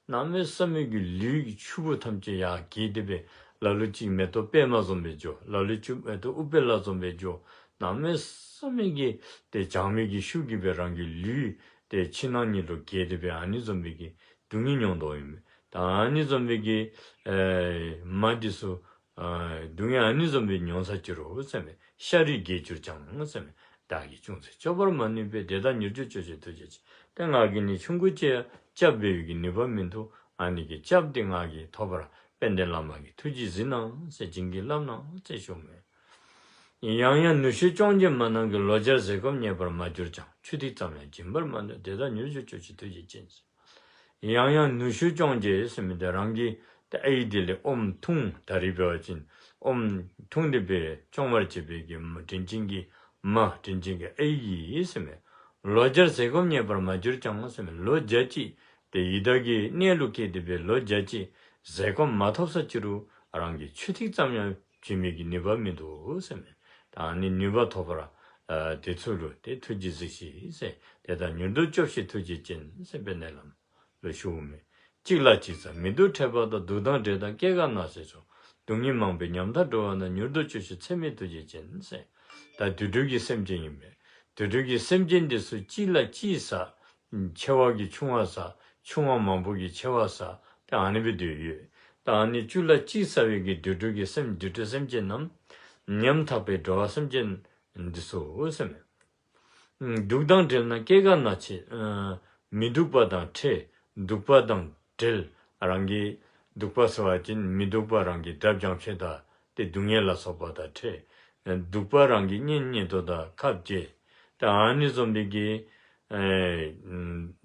གནམ་མེད་ས་མེད་ཀྱི་ལུས་ཀྱི་ཆུ་བུར་ཐམས་ཅད་ཡར་རྒས་ཏེ་སྦེ་ལ་ལུ་ཅིག་མེ་ཏོག་པདྨ་བཟུམ་སྦེ་འགྱོ། ལ་ལུ་ཅིག་མེ་ཏོག་ཨུཏྤལ་བཟུམ་སྦེ་འགྱོ། གནམ་མེད་ས་མེད་ཀྱི་ཏེ་བྱང་མའི་གི་ཤུགས་ཀྱིས་སྦེ་རང་གི་ལུས་ཏེ་ཕྱི་ནང་གཉིས་ལུ་རྒས་ཏེ་སྦེ་ཨ་ནི་བཟུམ་སྦེ་གི་སྡུག་བསྔལ་མྱོང་དོ་ཨིན་མས། ད་ཨ་ནི་བཟུམ་སྦེ་གི་ཨེ་མ་འདི་ཚུ་ཨ་སྡུག་བསྔལ་ཨ་ནི་བཟུམ་སྦེ་མྱོང་ས་ཅི་རུང་ཟེར་མས། ཤ་རུས་རྒས་གྱུར་ཀྱང་ཟེར་མས། བདག་གིས་ཅུང་ཟད་སྐྱོབ་པར་མ་ནུས་པས། དེ་དག་མྱུར་དུ་སྐྱོབས་ཤིག་ཐུགས་རྗེ་ཅན། ཏེ་ང་གིས་ནི་ཆུང་ཀུ་ཅིག་ཡང་སྐྱབས་འབད་བའི་གི་ནུས་པ་མིན་འདུག། ཨ་ནི་གི་སྐྱབས་འདི་ང་གིས་ཐོབ་པར་དཔལ་ལྡན་བླ་མ་གིས་ཐུགས་རྗེས་གཟིགས་གནང་ཟེར་བྱིན་གྱིས་བརླབས་གནང་ཟེར་ཞུ་མས། ཡང་ཡང་ནུ་ཞོའི་ཅོང་ཅེས་མ་གནང་གི། ལོ་བརྒྱར་ཟས་སྐོམ་རྙེད་པར་མ་གྱུར་ཀྱང་། ཆུ་ཐིགས་ཙམ་ཡང་འབྱིན་པར་མ་ནུས། དེ་དག་མྱུར་དུ་སྐྱོབས་ཤིག་ཐུགས་རྗེ་ཅན། ཡང་ཡང་ནུ་ཞོའི་ཅོང་ཅེས་ཟེར་མི་འདི་རང་གི་ཏེ་ཨའི་འདི་ལས་ཨོམ་འཐུང་། ད་རིས་འབད་བ་ཅིན་ཨོམ་འཐུང་སྟེ་སྦེ་སྐྱོང་བར་བྱེད་པའི་གི་མ་དྲིན་ཅན་གྱི་མ་དྲིན་ཅན་གྱི་ཨའི་ཨིན་ཟེར་མས། ལོ་བརྒྱར་ཟས་སྐོམ་རྙེད་པར་མ་གྱུར་ཀྱང་ཟེར་མས། ལོ་བརྒྱ་ཅིག་ཏེ་ཡི་དྭགས་ཀྱི་གནས་ལུ་སྐྱེས་ཏེ་སྦེ་ལོ་བརྒྱ་ཅིག་ ཟས་སྐོམ་མ་ཐོབ་ས་ཅི་རུང་རང་གི་ཆུ་ཐིགས་ཙམ་ཡང་བྱིན་མི་གི་ནུས་པ་མིན་འདུག་ཟེར་མས། ད་ཨ་ནི་ནུས་པ་ཐོབ་པར་ཨ་དེ་ཚུ་ལུ་ཏེ་ཐུགས་རྗེས་གཟིགས་ཤིག་ཟེར། དེ་དག་མྱུར་དུ་སྐྱོབས་ཤིག་ཐུགས་རྗེ་ཅན་ཟེར་དཔལ་ལྡན་ལམ་ལུ་ཞུཝ་མས། གཅིག་ལ་གཅིག་ཟ་མི་སྡུག་ཕྲད་པ་དང་། སྡུག་དང་བྲེལ་དང་སྐྱེ་རྒ་ན་འཆི་སོགས། སྡུག་བསྔལ་མང་པོས་ཉམ་ཐག་འགྲོ་བ་ན། མྱུར་དུ་སྐྱོབས་ཤིག་ཚད་མེད་ཐུགས་རྗེ་ཅན་ཟེར། ད་དུད་འགྲོ་གི་སེམས་ཅན་ཨིན་པས། དུད་འགྲོ་གི་སེམས་ཅན་འདི་ཚུ་གཅིག་ལ་གཅིག་ཟ། ཆེ་བ་གིས་ཆུང་བ་ཟ། ཆུང་བ་མང་པོ་གིས་ཆེ་བ་ཟ། ཏེ་ཨ་ནི་སྦེ་སྡོད་ཡོད། ད་ཨ་ནི་གཅིག་ལ་གཅིག་ཟ་བའི་གི་དུད་འགྲོ་གི་སེམས་དུད་འགྲོ་སེམས་ཅན་ནམ་ཉམ་ཐག་པའི་འགྲོ་བ་སེམས་ཅན་འདི་ཚུ་ཟེར་མས། སྡུག་དང་བྲེལ་ན་སྐྱེ་རྒ་ན་འཆི། མི་སྡུག་པ་དང་ཕྲད། སྡུག་པ་དང་བྲེལ། རང་གི་སྡུག་པ་ཟེར་བ་ཅིན་མི་སྡུག་པ་རང་གི་དགྲ་བྱམས་ཤེས་དང་ཏེ་སྡུག་བསྔལ་ལ་སོགས་པ་དང་ཕྲད། སྡུག་པ་རང་གི་གཉེན་ཉེ་དོ་དང་ཁ་བྱེ། ཏེ་ཨ་ནི་བཟུམ་སྦེ་གི་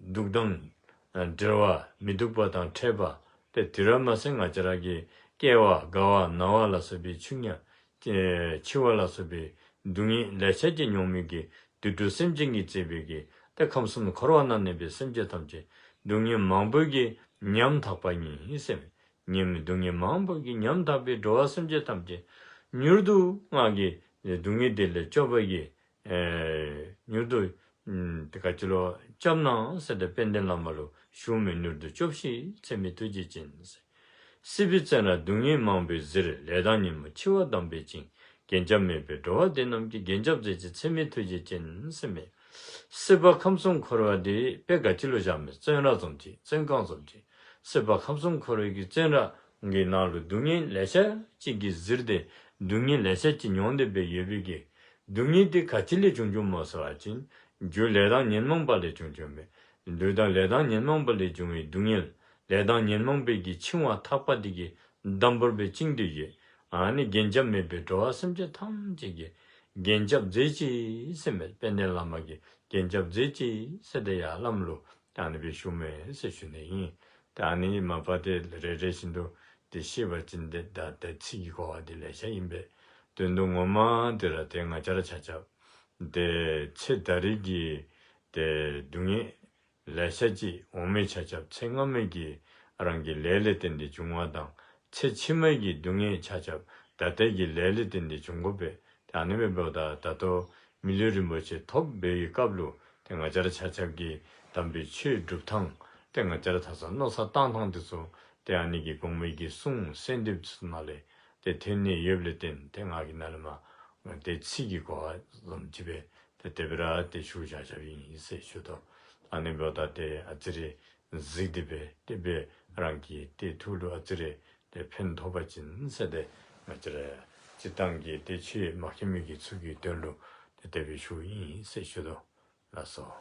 སྡུག་དང་བྲེལ་བ་མི་སྡུག་པ་དང་ཕྲད་པ། ཏེ་དེ་ར་མ་ཚད་ང་བཅས་ར་གི་སྐྱེ་བ་རྒ་བ་ན་བ་ལ་སོགས་པའི་ཆུ་ཉ་ཨེ་འཆི་བ་ལ་སོགས་པའི་སྡུག་བསྔལ་ལེ་ཤ་ཅིག་མྱོང་མི་གི་དུད་འགྲོ་སེམས་ཅན་གྱིས་གཙོས་པའི་གི་ཏེ་ཁམས་གསུམ་འཁོར་བ་ན་གནས་པའི་སེམས་ཅན་ཐམས་ཅད་སྡུག་བསྔལ་མང་པོ་གིས་ཉམ་ཐག་པ་ཉིད་ཟེར་མས། ཉམ་སྡུག་བསྔལ་མང་པོ་གིས་ཉམ་ཐག་པའི་འགྲོ་བ་སེམས་ཅན་ཐམས་ཅད་མྱུར་དུ་ང་གིས་སྡུག་བསྔལ་འདི་ལས་སྐྱོབ་པ་གི་ཨེ་མྱུར་དུ་ཨམ་ཏེ་ག་ཅི་ལོ་སྐྱབས་གནང་ཟེར་ཏེ་དཔལ་ལྡན་བླ་མ་ལུ་ཞུཝ་མས། མྱུར་དུ་སྐྱོབས་ཤིག་ཚད་མེད་ཐུགས་རྗེ་ཅན་ཟེར། སྲིད་པའི་བཙོན་རར་སྡུག་བསྔལ་མང་པོས་གཟིར། ལས་དང་ཉོན་མོངས་འཆི་བ་བསྡམས་པའི་ཅིང་། རྒྱན་ཆ་མེད་པའི་འགྲོ་བ་འདི་རྣམས་ཀྱི། རྒྱན་ཆ་མཛེས་ཀྱིས་ཚད་མེད་ཐུགས་རྗེ་ཅན་ཟེར་མས། སྲིད་པ་ཁམས་གསུམ་འཁོར་བ་འདི་དཔེ་ག་ཅི་ལུ་བཞག་མས། བཙོན་ར་བཟུམ་ཅིག་བཙོན་ཁང་བཟུམ་ཅིག་སྲིད་པ་ཁམས་གསུམ་འཁོར་བའི་གི་བཙོན་ར་གི་ནང་ལུ་སྡུག་བསྔལ་ལེ་ཤ་ཅིག་གིས་གཟིར་ཏེ་སྡུག་བསྔལ་ལེ་ཤ་ཅིག་མྱོང་སྟེ་སྦེ་ཡོད་པའི་གི་སྡུག་བསྔལ་འདི་ག་ཅི་ལས་བྱུང་བྱུངམ་སྨོ་ཟེར་བ་ཅིན་རྒྱུ་ལས་དང་ཉོན་མོངས་པ་ལས་བྱུང་བྱུངམ་མས། ལུས་དང་ལས་དང་ཉོན་མོངས་པ་ལས་བྱུང་བའི་སྡུག་བསྔལ། ལས་དང་ཉོན་མོངས་པའི་གི་འཆིང་བ་ཐག་པ་འདི་གིས་དམ་པོར་སྦེ་བཅིངས་ཏེ་ཡོད། ཨ་ནི་རྒྱན་ཆ་མེད་པའི་འགྲོ་བ་སེམས་ཅན་ཐམས་ཅད་ཀྱི་རྒྱན་ཆ་མཛེས་ཅིག་ཟེར་མས། དཔལ་ལྡན་བླ་མ་གི་རྒྱན་ཆ་མཛེས་ཅིག་ཟེར་ཏེ་ཡར་བླམ་ལུ་ཨ་ནི་སྦེ་ཞུཝ་མས་ཟེར་ཞུ་ནི་ཨིན། ཏེ་ཨ་ནི་མ་པ་ཏེ་རེ་རེ་བཞིན་དུ་ཏེ་ཤེས་པ་ཅིན་ཏེ་ད་ཏེ་ཚིག་གི་གོ་བ་འདི་ལེ་ཤ་ཨིན་པས། དོན་དུ་ངོ་མ་འདི་ར་ཏེ་ང་བཅས་ར་ཆ་ཁྱབ་ཏེ་ཚེ་ད་རེས་ཀྱི་ཏེ་སྡུག་བསྔལ་ལེ་ཤ་ཅིག་འོང་མི་ཆ་ཁྱབ་ཚེ་སྔ་མའི་གི་རང་གི་ལས་ལས་བརྟེན་ཏེ་བྱུང་བ་དང་ཚེ་ཕྱི་མའི་གི་སྡུག་བསྔལ་ཆ་ཁྱབ་ད་ལྟའི་གི་ལས་ལས་བརྟེན་ཏེ་བྱུང་དགོ་པས། ཏེ་ཨ་ནི་འབདཝ་ད་ད་ལྟོ་མི་ལུས་རིན་པོ་ཆེ་ཐོབ་པའི་གི་སྐབས་ལུ་ཏེ་ང་བཅས་ར་ཆ་ཁྱབ་ཀྱི་དམ་པའི་ཆོས་སྒྲུབ་ཐངས་ཏེ་ང་བཅས་ར་ད་ས་མནོ་བསམ་བཏང་ཐངས་འདི་ཚུ་ཏེ་ཨ་ནི་གི་གོང་མའི་གི་གསུང་གསོལ་འདེབས་ཚུ་ནང་ལས་ཏེ་ཐོན་ནི་ཡོདཔ་ལས་བརྟེན་ཏེ་ང་གིས་ནཱ་ལས་མར་ཏེ་ཚིག་གི་གོ་བ་ཙམ་ཅིག་སྦེ་ཏེ་དེ་སྦེ་ར་ཏེ་ཞུ་བཞག་བཞགཔ་ཨིན་ཟེར་ཞུ་དོ། ཨ་ནི་འབདཝ་ད་ཏེ་ཨ་ཙི་རེ་གཟིགས་ཏེ་སྦེ་ཏེ་སྦེ་རང་གི་ཏེ་ཐུགས་ལུ་ཨ་ཙི་རེ་ཏེ་ཕན་ཐོགས་པ་ཅིན་ཟེར་ཏེ་ང་བཅས་ར་སྤྱིར་བཏང་གི་ཏེ་ཆོས་མ་མཁྱེན་མི་གི་ཚུ་གི་དོན་ལུ་ཏེ་དེ་སྦེ་ཞུཝ་ཨིན་ཟེར་ཞུ་དོ། ལགས་སོ།